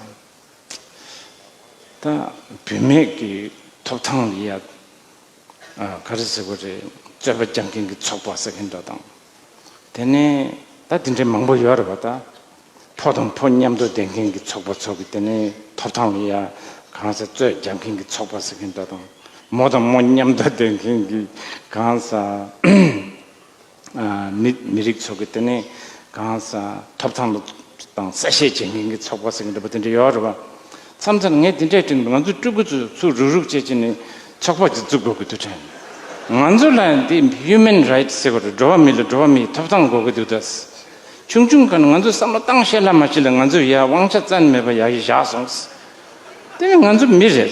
ད་བུད་མེད་ཀྱི་ཐོབ་ཐང་ལ་ཡ། ཨ། ག་རེ་ཟེར་དགོས་རེད། རྩོད་པ་རྒྱག་མཁན་གྱི་ཚོགས་པ་ཟེར་མཁན་འདྲ་དང་། དེ་ནས་ད་དེ་འདྲའི་མང་པོ་ཡོད་རེད་པ། ད་ཕོ་དང་ཕོ་མཉམ་དུ་བསྡད་མཁན་གྱི་ཚོགས་པ་ཚོ་གི་དེ་ནས་ཐོབ་ཐང་ལ་ཡ་གང་ཟེར་རྩོད་རྒྱག་མཁན་གྱི་ཚོགས་པ་ཟེར་མཁན་འདྲ་དང་། མོ་དང་མོ་མཉམ་དུ་བསྡད་མཁན་གྱི་གང་ཟེར། ཨ། མི་མི་རིགས་ཚོ་གི་དེ་ནས་གང་ཟེར་ཐོབ་ཐང་དང་གསལ་བཤད་བྱེད་མཁན་གྱི་ཚོགས་པ་ཟེར་མཁན་འདྲ་པོ་དེ་འདྲ་ཡོད་རེད་པ། མཚམས་མཚམས་ངས་དེ་འདྲའི་དྲན་འདུག་ང་ཚོ་སྤྲུལ་སྐུ་ཚོ་ཚུར་རུག་རུག་བྱེད་ཀྱི་ནི་ཚོགས་པ་ཅིག་བཙུགས་དགོས་ཀྱི་འདུག་དྲན། ང་ཚོ་ལ་འདི་ཧིའུ་མན་རའིཊ་ཟེར་བ་རེད། འགྲོ་བ་མི་ལ་འགྲོ་བ་མིའི་ཐོབ་ཐང་དགོས་ཀྱི་འདུག་ད་ཆུང་ཆུང་སྒང་ང་ཚོ་བསམ་བློ་བཏང་ཤེས་ལ་མ་ཤེས་ལ་ང་ཚོ་ཡ་དབང་ཆ་རྩ་ནས་མེད་པ་ཡ་གི་བཞག་སོང་། དེ་ནི་ང་ཚོ་མི་རེད།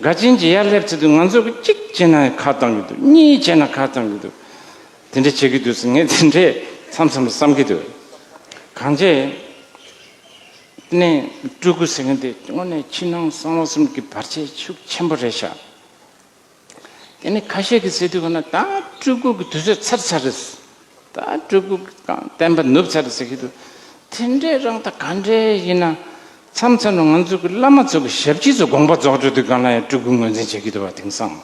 འགའ་ཅན་གྱི་ཡར་སླེབས་ཚེ་དུས་ང་ཚོ་གི་གཅིག་བྱས་ན་ཁ་བཏང་གི་འདུག་གཉིས་བྱས་ན་ཁ་བཏང་གི་འདུག་དེ་འདྲ་བྱེད་ཀྱི་འདུག་ཟེར་ངས་དེ་འདྲས་མཚམས་མཚམས་ལ་བསམ་གྱི་འདུག་གང་བྱས་ནས་སྤྲུལ་སྐུ་ཟེར་མཁན་དེ་དངོས་གནས་ཕྱི་ནང་གསང་བ་གསུམ་གྱི་བར་ཆད་ཤུགས་ཆེན་པོ་རེད་ཤག་དེ་ནས་ཁ་ཤས་ཀྱིས་ཟེར་དུས་ག་ན་ད་སྤྲུལ་སྐུ་གི་དུས་ཚོད་ཚར་ཚར་རེད། ད་སྤྲུལ་སྐུ་གི་བསྟན་པ་ནུབ་ཚར་རེད་ཟེར་གྱི་འདུག་དེ་འདྲས་རང་ད་ག་འདྲས་ཡིན་ན་མཚམས་མཚམས་ལ་ང་ཚོ་གི་བླ་མ་ཚོ་གི་ཞབས་ཕྱི་ཚོ་དགོངས་པ་རྫོགས་འགྲོ་དུས་ག་ན་ཡང་སྤྲུལ་སྐུ་ངོས་འཛིན་བྱེད་ཀྱི་འདུག་པ། དེང་སང་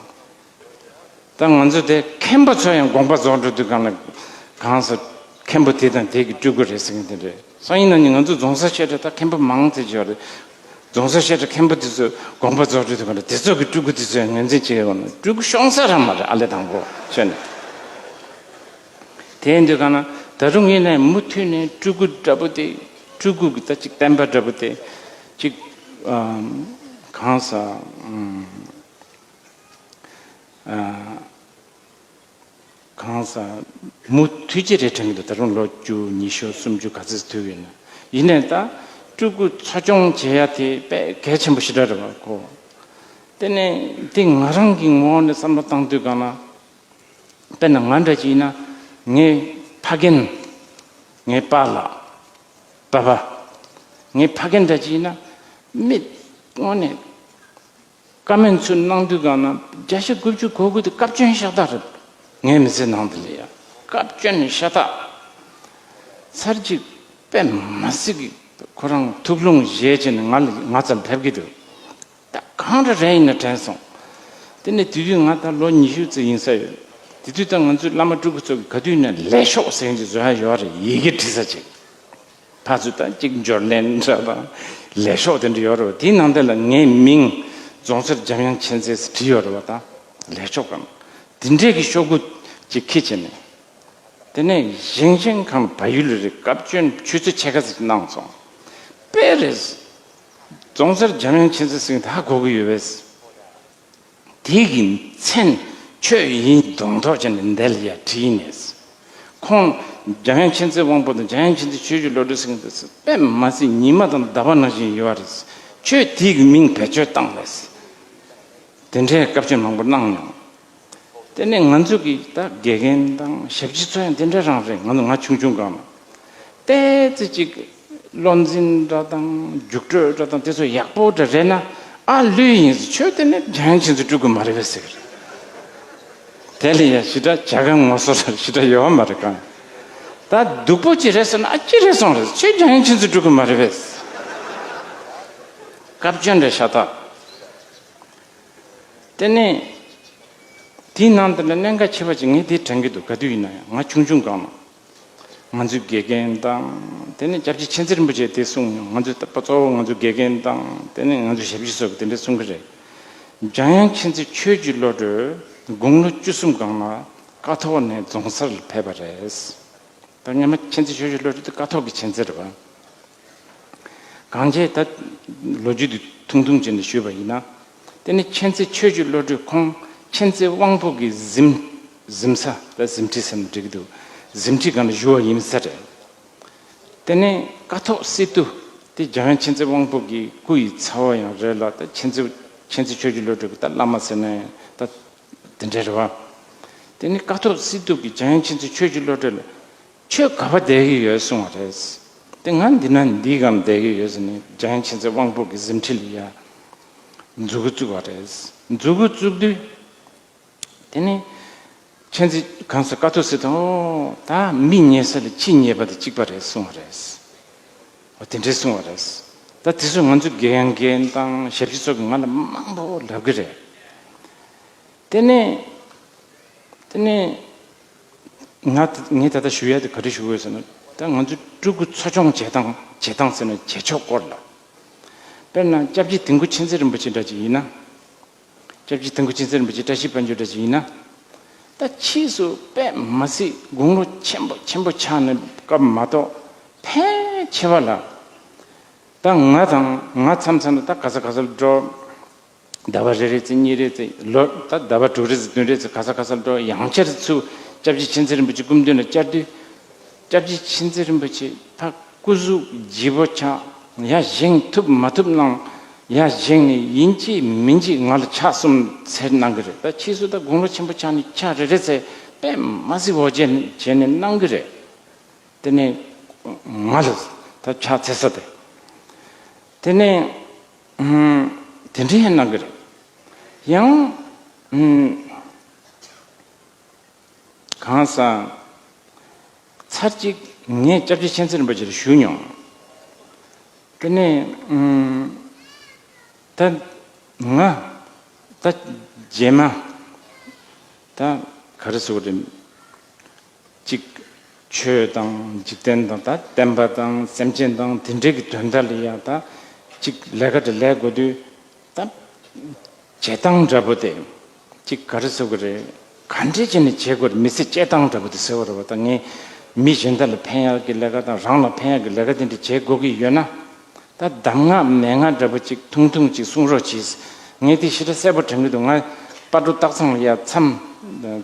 ད་ང་ཚོ་དེ་མཁན་པོ་ཚོ་ཡང་དགོངས་པ་རྫོགས་འགྲོ་དུས་ག་ན་གང་ཟེར་མཁན་པོ་དེ་དང་དེ་གི་སྤྲུལ་སྐུ་རེད་ཟེར་མཁན་དེ་འདྲས། སང་ཉིན་གནངས་ཉིན་ང་ཚོ་རྫོང་སར་བཤད་གྲྭ་ད་མཁན་པོ་མང་ཙམ་ཅིག་ཡོད་རེད། རྫོང་སར་བཤད་གྲྭ་མཁན་པོ་དེ་ཚོ་དགོངས་པ་རྫོགས་འགྲོ་དུས་ག་ན་དེ་ཚོ་གི་སྤྲུལ་སྐུ་དེ་ཚོ་ཡང་ངོས་འཛིན་བྱེད་ཡོད་ན་སྤྲུལ་སྐུ་ཤོང་ས་རང་མ་རེད། ཨ་ལས་དང་པོ་བྱས་ནས། དེ་འདུག་ག་ན་ད་རུང་ཡིན་ནའི་མུ་མཐུད་ནས་སྤྲུལ་སྐུ་འདྲ་པོ་དེ་སྤྲུལ་སྐུ་གི་ད་ཅིག་བསྟན་པ་འདྲ་པོ་དེ་ཅིག་ཨམ། གང་ཟེར། ཨམ། ཨ། གང་ཟེར། མུ་མཐུད་ཀྱི་རེད་དྲན་གྱི་འདུག་ད་རུང་ལོ་བཅུ་ཉི་ཤུ་སུམ་ཅུ་ག་ཚོད་ཐུག་ཡོད་ན། ཡིན་ནའི་ད་སྤྲུལ་སྐུ་འཚོ་སྐྱོང་བྱེད་ཡ་དེ་དཔེ་གལ་ཆེན་པོ་ཞེ་དྲག་རེད་པ་ཁོ། དེ་ནས་དེ་ང་རང་གི་ངོ་བོ་ནས་བསམ་བློ་བཏང་དུས་ག་ན། དཔེར་ན་ང་འདྲ་ཅིག་ཡིན་ན་ངའི་ཕ་རྒན། ངའི་པཱ་ལགས། པཱ་པཱ། ངའི་ཕ་རྒན་འདྲ་ཅིག་ཡིན་ན་མི་དངོས་གནས་བཀའ་མོལ་ཚུར་གནང་དུས་ག་ན་བརྒྱ་ཆ་དགུ་བཅུ་གོ་དགུ་དེ་བཀའ་བཀྱོན་ཤ་སྟག་རེད། ངའི་མི་ཚེ་ནང་དུ་ལ་ཡ་བཀའ་བཀྱོན་ཤ་སྟག་ཚར་གཅིག་དཔེ་མ་སྲིད་ཀྱི་ཁོ་རང་ཐུགས་ལྷུང་བཞེས་བྱས་ནས་ང་ལ་ང་ཚོར་ཕེབས་ཀྱི་འདུག་ད་གང་འདྲ་རེད་ཡིན་ན་དྲན་སོང་། དེ་ནས་དེ་དུས་ང་ད་ལོ་ཉི་ཤུ་ཙམ་ཡིན་ས་ཡོད། དེ་དུས་ད་ང་ཚོའི་བླ་མ་སྤྲུལ་སྐུ་ཚོ་གིས་ག་དུས་ཡིན་ན་ལས་ཤོག་ཟེར་མཁན་ཅིག་བཟོ་ཡ་ཡོད་རེད། ཡི་གེ་བྲིས་ས་ཅིག་ཕར་ཚུར་ད་ཅིག་འབྱོར་ལན་འདྲ་དང་ལས་ཤོག་དེ་འདྲ་ཡོད་རེད་པ། དེའི་ནང་དེ་ལ་ངའི་མིང་རྫོང་སར་འཇམ་དབྱངས་མཁྱེན་བརྩེ་ཟེར་བྲིས་ཡོད་རེད་པ། ད་ལས་ཤོག་གམ་དེ་འདྲས་ཀྱི་ཤོག་གུ་ཅིག་ཁྱེར་བྱས་ནས། དེ་ནས་བཞེངས་བཞེངས་ཁང་བལ་ཡུལ་རེད། བཀའ་བཀྱོན་ཆུ་ཚོད་ཕྱེད་ཀ་ཙམ་གནང་སོང་། དཔེ་རེད། རྫོང་སར་འཇམ་དབྱངས་མཁྱེན་བརྩེ་ཟེར་མཁན་དེ་ཧ་གོ་གི་ཡོད་པས། དེ་གི་མཚན་ཁྱོད་ཡིན་གདོང་ཐོག་བྱས་ནས་འདི་ལ་ཡ་བྲིས་ནས། ཁོང་འཇམ་དབྱངས་མཁྱེན་བརྩེ་དབང་པོ་དང་འཇམ་དབྱངས་མཁྱེན་བརྩེ་ཆོས་ཀྱི་བློ་གྲོས་ཟེར་མཁན་དེ་དཔེ་མ་སྲིད་ཉི་མ་དང་ཟླ་བ་ནང་བཞིན་ཡོད་རེད། ཁྱོད་དེ་གི་མིང་བེད་སྤྱོད་བཏང་ལས། དེ་འདྲའི་བཀའ་བཀྱོན་མང་པོ་གནང་མྱོང་། དེ་ནས་ང་ཚོ་གི་ད་དགེ་རྒན་དང་ཞབས་ཕྱི་ཚོ་ཡང་དེ་འདྲ་རང་རེད། ང་ཚོ་ང་ཆུང་ཆུང་སྒང་ལ། ཏོག་ཙམ་ཅིག་བློ་འཛིན་འདྲ་དང་རྒྱུགས་སྤྲོད་འདྲ་དང་དེ་ཚོ་ཡག་པོ་འདྲ་རེད་ན། ཨ་ལོས་ཡིན་ཟེར། ཁྱོད་དེ་ནས་འཇམ་དབྱངས་མཁྱེན་བརྩེ་སྤྲུལ་སྐུ་མ་རེད་པས་ཟེར་གི་རེད། དེ་ལ་ཡ་ཞེ་དྲག་བྱ་དགའ་ངོ་སོ་ཞེ་དྲག་ཡོད་མ་རེད་གང་། ད་སྡུག་པོ་ཅིག་རེད་ཟེར་ན། ཨ་ཅི་རེད་སོང་རེད། ཁྱོད་འཇམ་དབྱངས་མཁྱེན་བརྩེ་སྤྲུལ་སྐུ་མ་རེད་པས། བཀའ་བཀྱོན་འདྲ་ཤ་སྟག་དེ་ནས་དེའི་ནང་དེ་ལ་གནད་འགག་ཆེ་བ་ཅིག་ངས་དེ་དྲན་གྱི་འདུག་ག་དུས་ཡིན་ན་ཡང་ང་ཆུང་ཆུང་སྒང་ལ། ང་ཚོའི་དགེ་རྒན་དང་། དེ་ནས་སྐྱབས་རྗེ་མཁྱེན་བརྩེ་རིན་པོ་ཆེས་དེ་གསུངས་མྱོང་། ང་ཚོའི་ད་ལྟ་གཙོ་བོ་ང་ཚོའི་དགེ་རྒན་དང་། དེ་ནས་ང་ཚོའི་ཞབས་ཕྱི་སོགས་ཀྱིས་དེ་འདྲ་གསུང་གི་རེད། འཇམ་དབྱངས་མཁྱེན་བརྩེ་ཆོས་ཀྱི་བློ་གྲོས་དགུང་ལོ་བཅུ་གསུམ་སྒང་ལ་ཀཿཐོག་ནས་རྫོང་སར་ཕེབས་པ་རེད། ད་སྔོན་མ་མཁྱེན་བརྩེ་ཆོས་ཀྱི་བློ་གྲོས་དེ་ཀཿཐོག་གི་མཁྱེན་བརྩེ་རེད་པ། གང་བྱས་ད་ལོ་རྒྱུས་དེ་ཐུང་ཐུང་བྱས་ནས་ཞུས་པ་ཡིན་ན། དེ་ནི་མཁྱེན་བརྩེ་ཆོས་ཀྱི་བློ་གྲོས་ཁོང་མཁྱེན་བརྩེ་དབང་པོ་གི་གཟིམ་གཟིམ་ས། ད་གཟིམ་ཁྲི་ཟེར་ན་འགྲིག་གི་འདུག་གཟིམ་ཁྲི་སྒང་ལ་བཞུགས་པ་ཡིན་ས་རེད། དེ་ནས་ཀཿཐོག་སི་ཏུ་དེ་འཇམ་དབྱངས་མཁྱེན་བརྩེ་དབང་པོ་གི་སྐུ་ཡི་ཚ་བོ་ཡང་རེད་ལ། ད་མཁྱེན་བརྩེ་མཁྱེན་བརྩེ་ཆོས་ཀྱི་བློ་གྲོས་ཀྱི་ད་བླ་མ་ཟེར་ན་ཡང་ད་དེ་འདྲ་རེད་པ། དེ་ནི་ཀཿཐོག་སི་ཏུ་གིས་འཇམ་དབྱངས་མཁྱེན་བརྩེ་ཆོས་ཀྱི་བློ་གྲོས་ལ། ཁྱོད་ག་པར་བསྡད་ཀྱི་ཡོད་གསུངས་པ་རེད། དེ་ང་འདི་ན་འདིའི་སྒང་བསྡད་ཀྱི་ཡོད་ཟེར་ནས་འཇམ་དབྱངས་མཁྱེན་བརྩེ་དབང་པོ་གི་གཟིམ་ཁྲི་ལ་ཡ་མཛུ་གུ་བཙུགས་པ་རེད། མཛུ་གུ་བཙུགས་དུས། དེ་ནས་མཁྱེན་བརྩེ་གང་ཟེར་ཀཿཐོག་སི་ཏུས། ཨོ་ད་མི་ཉལ་ས་ལ་ཁྱི་ཉལ་པ་དང་གཅིག་པ་རེད་གསུངས་པ་རེད། ཨོ་དེ་འདྲས་གསུངས་པ་རེད། ད་དེ་ཚོ་ང་ཚོའི་དགེ་རྒན་དང་ཞབས་ཕྱི་ཚོ་གིས་ང་ལ་མང་པོ་ལབ་ཀྱི་རེད། དེ་ནས་དེ་ནས་ ང་ད་ངས་ད་ལྟ་ཞུ་ཡ་དེ་ག་རེ་ཞུ་དགོས་ཟེར་ན། ད་ང་ཚོའི་སྤྲུལ་སྐུ་འཚོ་སྐྱོང་བྱེད་སྟངས་བྱེད་སྟངས་ཟེར་ན་བྱེད་ཕྱོགས་སྐོར་ལ། དཔེར་ན་སྐྱབས་རྗེ་དིལ་མགོ་མཁྱེན་བརྩེ་རིན་པོ་ཆེ་འདྲ་ཅིག་ཡིན་ན། སྐྱབས་རྗེ་དིལ་མགོ་མཁྱེན་བརྩེ་རིན་པོ་ཆེ་བཀྲ་ཤིས་དཔལ་འབྱོར་འདྲ་ཅིག་ཡིན་ན། ད་ཕྱིས་སུ་དཔེ་མ་སྲིད་དགུང་ལོ་ཆེན་པོ་ཆེན་པོ་ཆགས་ནས་སྐབས་མ་གཏོགས། ཕལ་ཆེ་བ་ལ། ད་ང་དང་ང་མཚམས་མཚམས་ལ་ད་ག་ས་ག་སར་འགྲོ། ཟླ་བ་རེ་རེ་ཚེ་གཉིས་རེ་ཚེ་ལོ་ད་ཟླ་བ་དྲུག་རེ་ཚེ་བདུན་རེ་ཚེ་ག་ས་ག་སར་འགྲོ། ཡང་བསྐྱར་ཚུར་སྐྱབས་རྗེ་མཁྱེན་བརྩེ་རིན་པོ་ཆེ་སྐུ་མདུན་ལ་བཅར་དུས། སྐྱབས་རྗེ་མཁྱེན་བརྩེ་རིན་པོ་ཆེ་ཕ་སྐུ་གཟུགས་ལྗིད་པོ་ཆགས། ཡར་བཞེངས་ཐུབ་མ་ཐུབ་གནང་། ཡར་བཞེངས་ནས་ཡིན་གཅིག་མིན་གཅིག་ང་ལ་ཕྱག་གསུམ་འཚལ་གནང་གི་རེད། ད་ཕྱིས་སུ་ད་དགུང་ལོ་ཆེན་པོ་ཆགས་ནས་ཕྱག་རེ་རེ་འཚལ་དཔེ་མ་སྲིད་འོ་བྱས་ནས་གནང་གི་རེད། དེ་ནས་ང་ལ་ད་ཕྱག་འཚལ་ས་དེ། དེ་ནས་ཨུམ། དེ་འདྲ་ཡང་གནང་གི་རེད། ཡང་ཨུམ། གང་ཟག་ཚར་གཅིག་ངས་སྐྱབས་རྗེ་མཁྱེན་བརྩེ་རིན་པོ་ཆེ་ལ་ཞུས་མྱོང་། དེ་ནས་ཨུམ། ད་ང་ད་རྗེས་མ་ད་ག་རེ་ཟེར་དགོས་རེད། གཅིག་ཆོས་དང་འཇིག་རྟེན་དང་ད་བསྟན་པ་དང་སེམས་ཅན་དང་དེ་འདྲའི་གི་དོན་དག་ལ་ཡང་ད་གཅིག་ལས་ཀ་དེ་ལས་དགོས་དུས། ད་བྱེད་སྟངས་འདྲ་པོ་དེ་གཅིག་ག་རེ་ཟེར་དགོས་རེད། ག་འདྲས་བྱས་ནས་བྱེད་དགོས་རེད། མི་ཚེ་སྐྱེལ་སྟངས་འདྲ་པོ་དེ་ཟེར་བ་རེད་པ། ད་ངས་མི་གཞན་དག་ལ་ཕན་ཡག་གི་ལས་ཀ་དང་རང་ལ་ཕན་ཡག་གི་ལས་ཀ་དེ་འདྲ་བྱེད་དགོས་ཀྱི་ཡོད་ན། ད་གདམས་ངག་མན་ངག་འདྲ་པོ་གཅིག་ཐུང་ཐུང་གཅིག་གསུང་རོགས་གྱིས། ངས་དེ་ཞེ་དྲག་གསལ་པོ་དྲན་གྱི་འདུག་ང་སྤ་གྲོ་སྟག་ཚང་ལ་ཡ་མཚམས་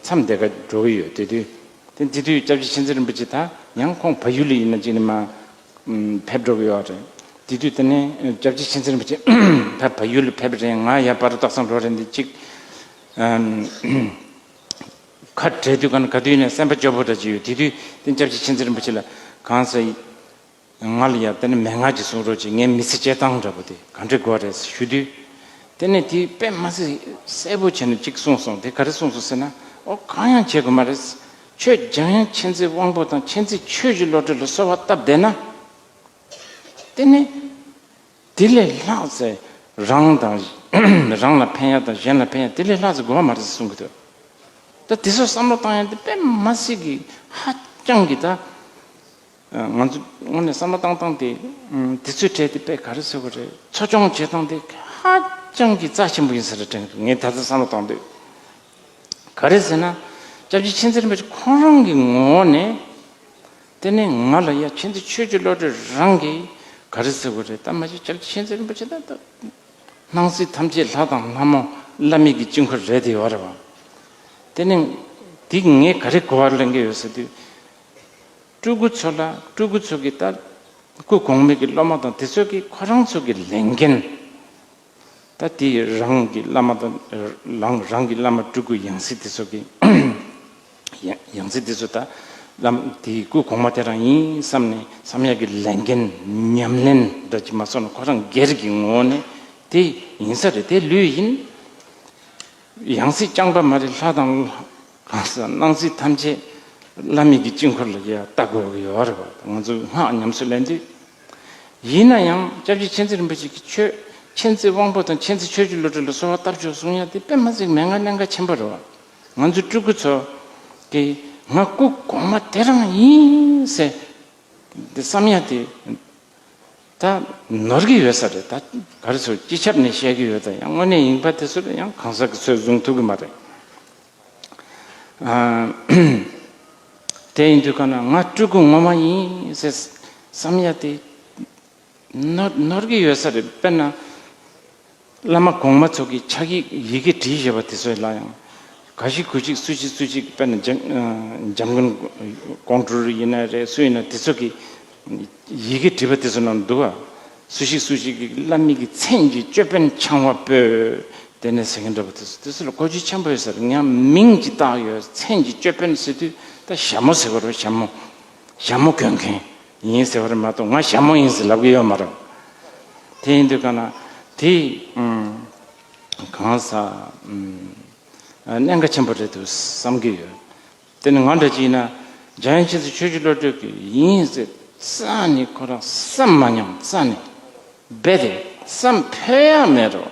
མཚམས་དེ་ག་འགྲོ་གི་ཡོད། དེ་དུས་དེ་དེ་དུས་སྐྱབས་རྗེ་མཁྱེན་བརྩེ་རིན་པོ་ཆེ་ད་ཡང་ཁོང་བལ་ཡུལ་ལ་ཡིན་ན་ཅིག་ནས་མར་ཕེབས་འགྲོ་གི་ཡོད་རེད། དེ་དུས་དེ་ནས་སྐྱབས་རྗེ་མཁྱེན་བརྩེ་རིན་པོ་ཆེ་ད་བལ་ཡུལ་ལ་ཕེབས་རེད། ང་ཡ་སྤ་གྲོ་སྟག་ཚང་འགྲོ་རེད། འདི་གཅིག་ཁ་བྲལ་དུས་ག་ན་ག་དུས་ནས་སེམས་པ་སྐྱོ་པོ་འདྲ་ཅིག་ཡོད། དེ་དུས་དེ་སྐྱབས་རྗེ་མཁྱེན་བརྩེ་རིན་པོ་ཆེ་ལ་གང་ཟེར། ང་ལ་ཡ་དེ་ནས་མན་ངག་ཅིག་གསུང་རོགས་གྱིས། ངའི་མི་ཚེ་སྐྱེལ་སྟངས་འདྲ་པོ་དེ་ག་འདྲ་དགོས་རེད་ཞུ་དུས། དེ་ནས་དེ་དཔེ་མ་སྲིད་གསལ་པོ་བྱས་ནས་གཅིག་གསུངས་སོང་། དེ་ག་རེ་གསུངས་སོང་ཟེར་ན། ཨོ་གང་ཡང་བྱེད་དགོས་མ་རེད། ཁྱོད་འཇམ་དབྱངས་མཁྱེན་བརྩེ་དབང་པོ་དང་མཁྱེན་བརྩེ་ཆོས་ཀྱི་བློ་གྲོས་ལ་གསོལ་བ་བཏབ་བསྡད་ན། དེ་ནས་དེ་ལས་ལྷག་ཙེ་རང་དང་རང་ལ་ཕན་ཡག་དང་གཞན་ལ་ཕན་ཡག་དེ་ལས་ལྷག་ཙེ་དགོས་པ་མ་རེད་ཟེར་གསུང་གི་འདུག་ད་དེ་ཚོ་བསམ་བློ་བཏང་ཡག་དེ་དཔེ་མ་སྲིད་ཀྱི་ཧ་ཅང་གི་ད། ང་ཚོ་དངོས་གནས་བསམ་བློ་བཏང་སྟངས་དེ་དེ་ཚོའི་གྲས་དེ་དཔེ་ག་རེ་ཟེར་དགོས་རེད། འཚོ་སྐྱོང་བྱེད་སྟངས་དེ་ཧ་ཅང་གི་རྩ་ཆེན་པོ་ཡིན་ས་རེད་དྲན་གི་འདུག་ངས་ད་ལྟ་བསམ་བློ་བཏང་དུས། ག་རེ་ཟེར་ན། སྐྱབས་རྗེ་མཁྱེན་བརྩེ་རིན་པོ་ཆེ་ཁོང་རང་གི་ངོ་བོ་ནས། དེ་ནས་ང་ལ་ཡ་མཁྱེན་བརྩེ་ཆོས་ཀྱི་བློ་གྲོས་རང་གིས་ག་རེ་ཟེར་དགོས་རེད། ད་མ་གཞི་སྐྱབས་རྗེ་མཁྱེན་བརྩེ་རིན་པོ་ཆེ་ད་ད་སྣང་སྲིད་ཐམས་ཅད་ལྷ་དང་ལྷ་མོ་བླ་མེད་ཀྱི་དཀྱིལ་འཁོར་རེད་དེ་ཡོད་རེད་བ། དེ་ནས་དེ་ངས་ག་རེ་གོ་བ་ལེན་གྱི་ཡོད་ཟེར་དུས། སྤྲུལ་སྐུ་ཚོ་ལ་སྤྲུལ་སྐུ་ཚོ་གི་ད་སྐུ་གོང་མའི་གི་སློབ་མ་དང་དེ་ཚོ་གི་ཁོ་རང་ཚོ་གི་ལས་འགན། ད་དེ་རང་གི་བླ་མ་དང་རང་རང་གི་བླ་མ་སྤྲུལ་སྐུ་ཡང་སྲིད་དེ་ཚོ་གི་ཡང་ཡང་སྲིད་དེ་ཚོ་ད་བླ་མ་དེའི་སྐུ་གོང་མ་དེ་རང་ཡིན་བསམ་ནས་བསམ་ཡག་གི་ལས་འགན་ཉམས་ལེན་འདྲ་ཅིག་མ་སོང་ན་ཁོ་རང་སྒེར་གྱི་ངོ་བོ་ནས་དེ་ཡིན་ས་རེད། དེ་ལོས་ཡིན། ཡང་སྲིད་རྐྱང་པ་མ་རེད། ལྷ་དང་གང་ཟག་སྣང་སྲིད་ཐམས་ཅད་བླ་མེད་ཀྱི་དཀྱིལ་འཁོར་ལ་ཡ་ལྟ་དགོས་ཀྱི་ཡོད་རེད་བ། ང་ཚོས་སྔགས་ཉམས་སུ་ལེན་དུས། ཡིན་ན་ཡང་སྐྱབས་རྗེ་མཁྱེན་བརྩེ་རིན་པོ་ཆེ་གིས་ཆོས་མཁྱེན་བརྩེ་དབང་པོ་དང་མཁྱེན་བརྩེ་ཆོས་ཀྱི་བློ་གྲོས་ལ་གསོལ་བ་བཏབ་ཆོག་གསུང་ཡ་དེ་དཔེ་མ་སྲིད་མན་ངག་ལེན་ག་ཆེན་པོ་རེད་བ། ང་ཚོ་སྤྲུལ་སྐུ་ཚོ་གིས་ང་སྐུ་གོང་མ་དེ་རང་ཡིན་ཟེར། འདི་བསམ་ཡ་དེ་ད་ནོར་གྱི་ཡོད་ས་རེད། ད་ག་རེ་ཟེར་སྤྱི་ཁྱབ་ནས་བཤད་ཀྱི་ཡོད། ད་ཡང་དངོས་གནས་ཡིན་པ་དེ་ཚོ་ལ་ཡང་གང་ཟག་གི་ཚོས་བཟུང་ཐུབ་ཀྱི་མ་རེད། ཨ། དེ་ཡིན་དུས་ག་ན་ང་སྤྲུལ་སྐུ་ངོ་མ་ཡིན་ཟེར་བསམ་ཡ་དེ་ནོར་ནོར་གྱི་ཡོད་ས་རེད། དཔེར་ན། བླ་མ་གོང་མ་ཚོ་གི་ཕྱག་ཡིག་ཡི་གེ་བྲིས་བཞག་པ་དེ་ཚོ་ལ་ཡང་ག་ཞིག་གུ་ཞིག་སུ་ཞིག་སུ་ཞིག་དཔེར་ན་འཇམ་འཇམ་མགོན་ཀོང་སྤྲུལ་ཡིན་ན་རེད། སུ་ཡིན་ན་དེ་ཚོ་གི་ཡི་གེ་བྲིས་པ་དེ་ཚོ་ནང་འདུག་བ། སུ་ཞིག་སུ་ཞིག་གི་བླ་མ་གི་མཚན་གྱི་ཅོད་པན་འཆང་བ་པོས་དེ་ནས་ཟེར་མཁན་འདྲ་པོ་དེ་ཚོ་དེ་ཚོ་ལ་གོ་རྒྱུ་ཆེན་པོ་ཡོད་ས་རེད། ཡང་མིང་ཅིག་བཏགས་ཡོད། མཚན་གྱི་ཅོད་པན་ཟེར་དུས་ད་ཞྭ་མོ་ཟེར་བ་རེད། ཞྭ་མོ་ཞྭ་མོ་གྱོན་མཁན། ཡིན་ཟེར་བ་རེད་མ་གཏོགས་ང་ཞྭ་མོ་ཡིན་ཟེར་ལབ་ཀྱི་ཡོད་མ་རེད། དེ་ཡིན་དུས་ག་ན་དེ་ཨུམ་གང་ཟག་ཨུམ་གནད་འགག་ཆེན་པོ་རེད་འདུག་བསམ་གྱི་ཡོད། དེ་ནི་ང་འདྲ་ཅིག་ཡིན་ན་འཇམ་དབྱངས་མཁྱེན་བརྩེ་ཆོས་ཀྱི་བློ་གྲོས་ཀྱི་ཡིན་ཟེར་རྩ་ནས་ཁོ་རང་བསམ་མ་མྱོང་། རྩ་ནས་རྦད་དེ་བསམ་ཕོད་ཡག་མེད་རོ།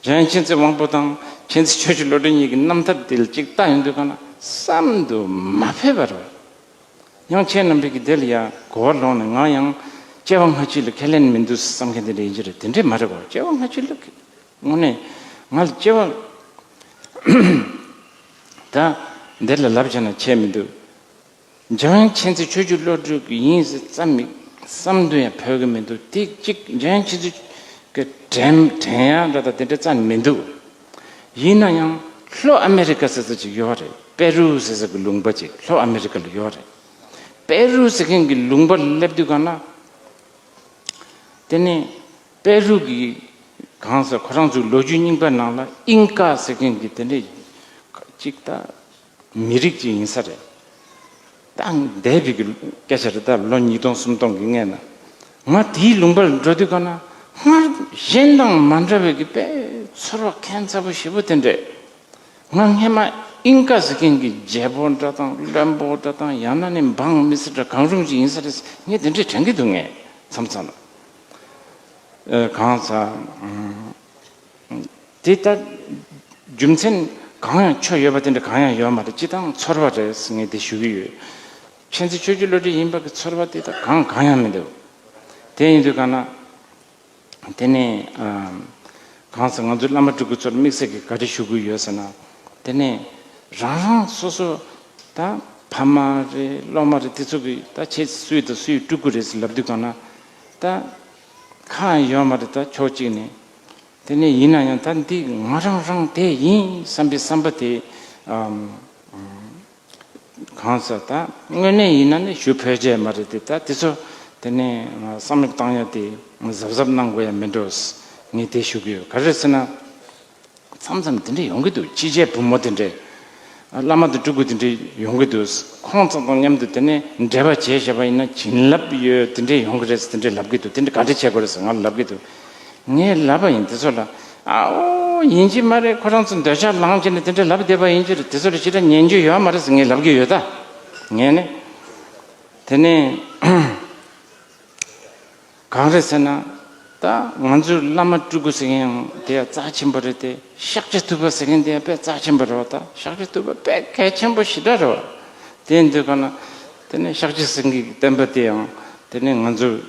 འཇམ་དབྱངས་མཁྱེན་བརྩེ་དབང་པོ་དང་མཁྱེན་བརྩེ་ཆོས་ཀྱི་བློ་གྲོས་གཉིས་ཀྱི་རྣམ་ཐར་དེ་ལ་ཅིག་ལྟ་ཡོང་དུས་ག་ན། བསམ་དུ་མ་ཕེབས་པ་རེད། ཡང་ཁྱེད་རྣམ་པས་ཀྱི་དེ་ལ་ཡང་གོ་བ་ལོག་ནས་ང་ཡང་སྐྱེ་བ་སྔ་ཕྱི་ལ་ཁས་ལེན་མི་འདུག་བསམ་མཁན་དེ་འདྲ་ཡིན་གྱི་རེད། དེ་འདྲས་མ་རེད་གོ། སྐྱེ་བ་སྔ་ཕྱི་ལ་དངོས་གནས་ང་ལ་སྐྱེ་བ་ད་འདི་ལ་ལབ་བྱས་ན་ཁྱད་མི་འདུག་འཇམ་དབྱངས་མཁྱེན་བརྩེ་ཆོས་ཀྱི་བློ་གྲོས་ཀྱི་ཡིན་ཟེར་བསམ་མི་བསམ་དུ་ཡང་ཕོད་ཀྱི་མི་འདུག་དེ་གཅིག་འཇམ་དབྱངས་མཁྱེན་བརྩེ་གི་དྲན་དྲན་ཡག་འདྲ་དང་དེ་འདྲ་རྩ་མི་འདུག་ཡིན་ན་ཡང་ལྷོ་ཨ་མེ་རི་ཀ་ཟེར་ས་ཅིག་ཡོད་རེད། པེ་རུ་ཟེར་ས་གི་ལུང་པ་ཅིག་ལྷོ་ཨ་མེ་རི་ཀ་ལ་ཡོད་རེད། པེ་རུ་ཟེར་མཁན་གྱི་ལུང་པ་ལ་སླེབས་དུས་གང་ན། དེ་ནས་པེ་རུ་གི་གང་ཟེར་ཁོ་རང་ཚོའི་ལོ་རྒྱུས་རྙིང་པ་ནང་ལ་ཨིན་ཀ་ཟེར་མཁན་གྱི་དེ་འདྲས་ཅིག་ད། མི་རིགས་ཅིག་ཡིན་ས་རེད། ད་འདས་པའི་གི་སྐད་ཆ་རེད། ད་ལོ་ཉིས་སྟོང་སུམ་སྟོང་གི་སྔན་ན། ང་དེའི་ལུང་པར་འགྲོ་དུས་ག་ན་སྔར་གཞན་དང་མ་འདྲ་བའི་གི་དཔེ་ཚོར་བ་ཁྱད་མཚར་པོ་ཞེ་པོ་དེ་འདྲས། ང་སྔན་མ་ཨིན་ཀ་ཟེར་མཁན་གྱི་རྒྱལ་པོ་འདྲ་དང་བློན་པོ་འདྲ་དང་ཡང་ན་ནི་འབངས་མི་སེར་འདྲ་གང་རུང་ཅིག་ཡིན་ས་རེད། ངས་དེ་འདྲས་དྲན་གྱི་འདུག་ངས་མཚམས་མཚམས་ལ། ཨ། གང་ཟེར། དེ་ལྟར་རྒྱུ་མཚན་གང་ཡང་ཆོ་ཡོད་པ་དེ་འདྲ་གང་ཡང་ཡོད་མ་རེད། སྤྱི་བཏང་ཚོར་བ་རེད་ངས་དེ་ཞུ་གི་ཡོད། མཁྱེན་བརྩེ་ཆོས་ཀྱི་བློ་གྲོས་ཡིན་པ་གི་ཚོར་བ་དེ་དག་གང་གང་ཡང་མི་འདུག་དེ་ཡིན་དུས་གང་ན། དེ་ནས་ཨ། གང་ཟེར་ང་ཚོའི་བླ་མ་སྤྲུལ་སྐུ་ཚོར་དམིགས་བསལ་གྱི་ག་རེ་ཞུ་གི་ཡོད་ཟེར་ན། དེ་ནས་རང་རང་སོ་སོ་ད་ཕ་མ་རེད་སློབ་མ་རེད་དེ་ཚོ་གི་ད་ཁྱེད་སུའི་ད་སུའི་སྤྲུལ་སྐུ་རེད་ཟེར་ལབ་དུས་གང་ན། ད་ཁག་ཡོད་མ་རེད། ད་ཕྱོགས་གཅིག་ནས། དེ་ནས་ཡིན་ན་ཡང་ད་འདི་ང་རང་རང་དེ་ཡིན་བསམ་པའི་བསམ་པ་དེ། ཨམ། གང་ཟེར་ད་དངོས་གནས་ཡིན་ན་ནི་ཞུ་ཕོད་ཀྱི་མ་རེད་དེ། ད་དེ་ཚོ་དེ་ནས་བསམ་བློ་བཏང་ཡ་དེ་གཟབ་གཟབ་གནང་དགོས་ཡ་མིན་འགྲོ། ངས་དེ་ཞུ་གི་ཡོད། ག་རེ་ཟེར་ན། མཚམས་མཚམས་དེ་འདྲ་ཡོང་གི་འདུག་ཕྱི་རྒྱལ་བུ་མོ་དེ་འདྲས། བླ་མ་དང་སྤྲུལ་སྐུ་དེ་འདྲས་ཡོང་གི་འདུག་ཁོང་ཚོ་དང་མཉམ་དུ་དེ་ནས་འབྲེལ་བ་བྱས་བཞག་པ་ཡིན་ན་བྱིན་རླབས་ཡོད་དེ་འདྲས་ཡོང་གི་རེད་ཟེར་དེ་འདྲས་ལབ་གི་འདུག་དེ་འདྲས་ག་འདྲས་བྱེད་དགོས་རེད་ཟེར་ང་ལ་ལབ་གི་འདུག་ངས་ལབ་པ་ཡིན་དེ་ཚོ་ལ། ཨའོ་ཡིན་གྱི་མ་རེད། ཁོ་རང་ཚོ་འདོད་ཆགས་ལངས་བྱས་ནས་དེ་འདྲས་ལབ་བསྡད་པ་ཡིན་གྱི་རེད། དེ་ཚོ་ལ་ཞེ་དྲག་ཉན་རྒྱུ་ཡོད་མ་རེད་ཟེར་ངས་ལབ་གི་ཡོད་ད། ངས་ནི། དེ་ནས། གང་རེད་ཟེར་ན། ད་ང་ཚོའི་བླ་མ་སྤྲུལ་སྐུ་ཟེར་མཁན་ཡང་དེ་ཡང་རྩ་ཆེན་པོ་རེད་དེ། ཤཱཀྱ་ཐུབ་པ་ཟེར་མཁན་དེ་ཡང་དཔེ་རྩ་ཆེན་པོ་རེད་བ། ད་ཤཱཀྱ་ཐུབ་པ་དཔེ་གལ་ཆེན་པོ་ཞེ་དྲག་རེད་བ། དེ་ཡིན་དུས་གང་ན། དེ་ནས་ཤཱཀྱ་སེང་གེའི་བསྟན་པ་དེ་ཡང་དེ་ནས་ང་ཚོས་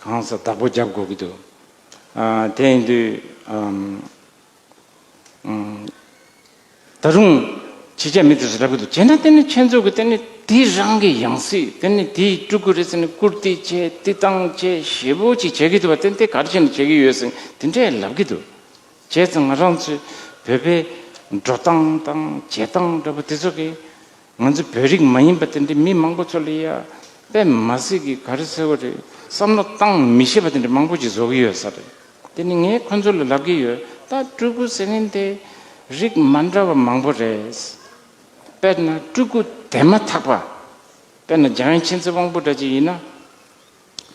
གང་ཟག་བདག་པོ་རྒྱབ་དགོས་ཀྱི་འདུག་ཨ། དེ་ཡིན་དུས་ཨམ། ཨམ། ད་རུང་ཕྱི་རྒྱལ་མི་དེ་ཚོ་ལབ་གི་འདུག་བྱས་ན་དེ་ནི་ཁྱེད་ཚོ་གི་དེ་ནི་དེའི་རང་གི་ཡང་སྲིད་དེ་ནི་དེའི་སྤྲུལ་སྐུ་རེད་ཟེར་ནས་བཀུར་སྟི་བྱས་བསྟི་སྟངས་བྱས་ཞེ་པོ་ཅིག་བྱེད་ཀྱི་འདུག་བ། དེ་དེ་ག་རེ་བྱས་ནས་བྱེད་ཀྱི་ཡོད་ཟེར་དེ་འདྲས་ལབ་ཀྱི་འདུག་བྱས་ཙང་ང་རང་ཚོའི་བོད་པའི་འགྲོ་སྟངས་དང་བྱེད་སྟངས་འདྲ་པོ་དེ་ཚོ་གི། ང་ཚོ་བོད་རིགས་མ་ཡིན་པ་དེ་འདྲའི་མི་མང་པོ་ཚོ་ལ་ཡ་དཔེ་མ་སྲིད་ཀྱི་ག་རེ་ཟེར་བ་རེད། བསམ་བློ་བཏང་མི་ཤེས་པ་དེ་འདྲ་མང་པོ་ཅིག་བཟོ་གི་ཡོད་ས་རེད། དེ་ནི་ངས་ཁོ་ཚོ་ལ་ལབ་ཀྱི་ཡོད། ད་སྤྲུལ་སྐུ་ཟེར་མཁན་དེ་རིགས་མ་འདྲ་བ་མང་པོ་རེད། དཔེར་ན་སྤྲུལ་སྐུ་དེ་མ་ཐག་པ། དཔེར་ན་འཇམ་དབྱངས་མཁྱེན་བརྩེ་དབང་པོ་འདྲ་ཅིག་ཡིན་ན།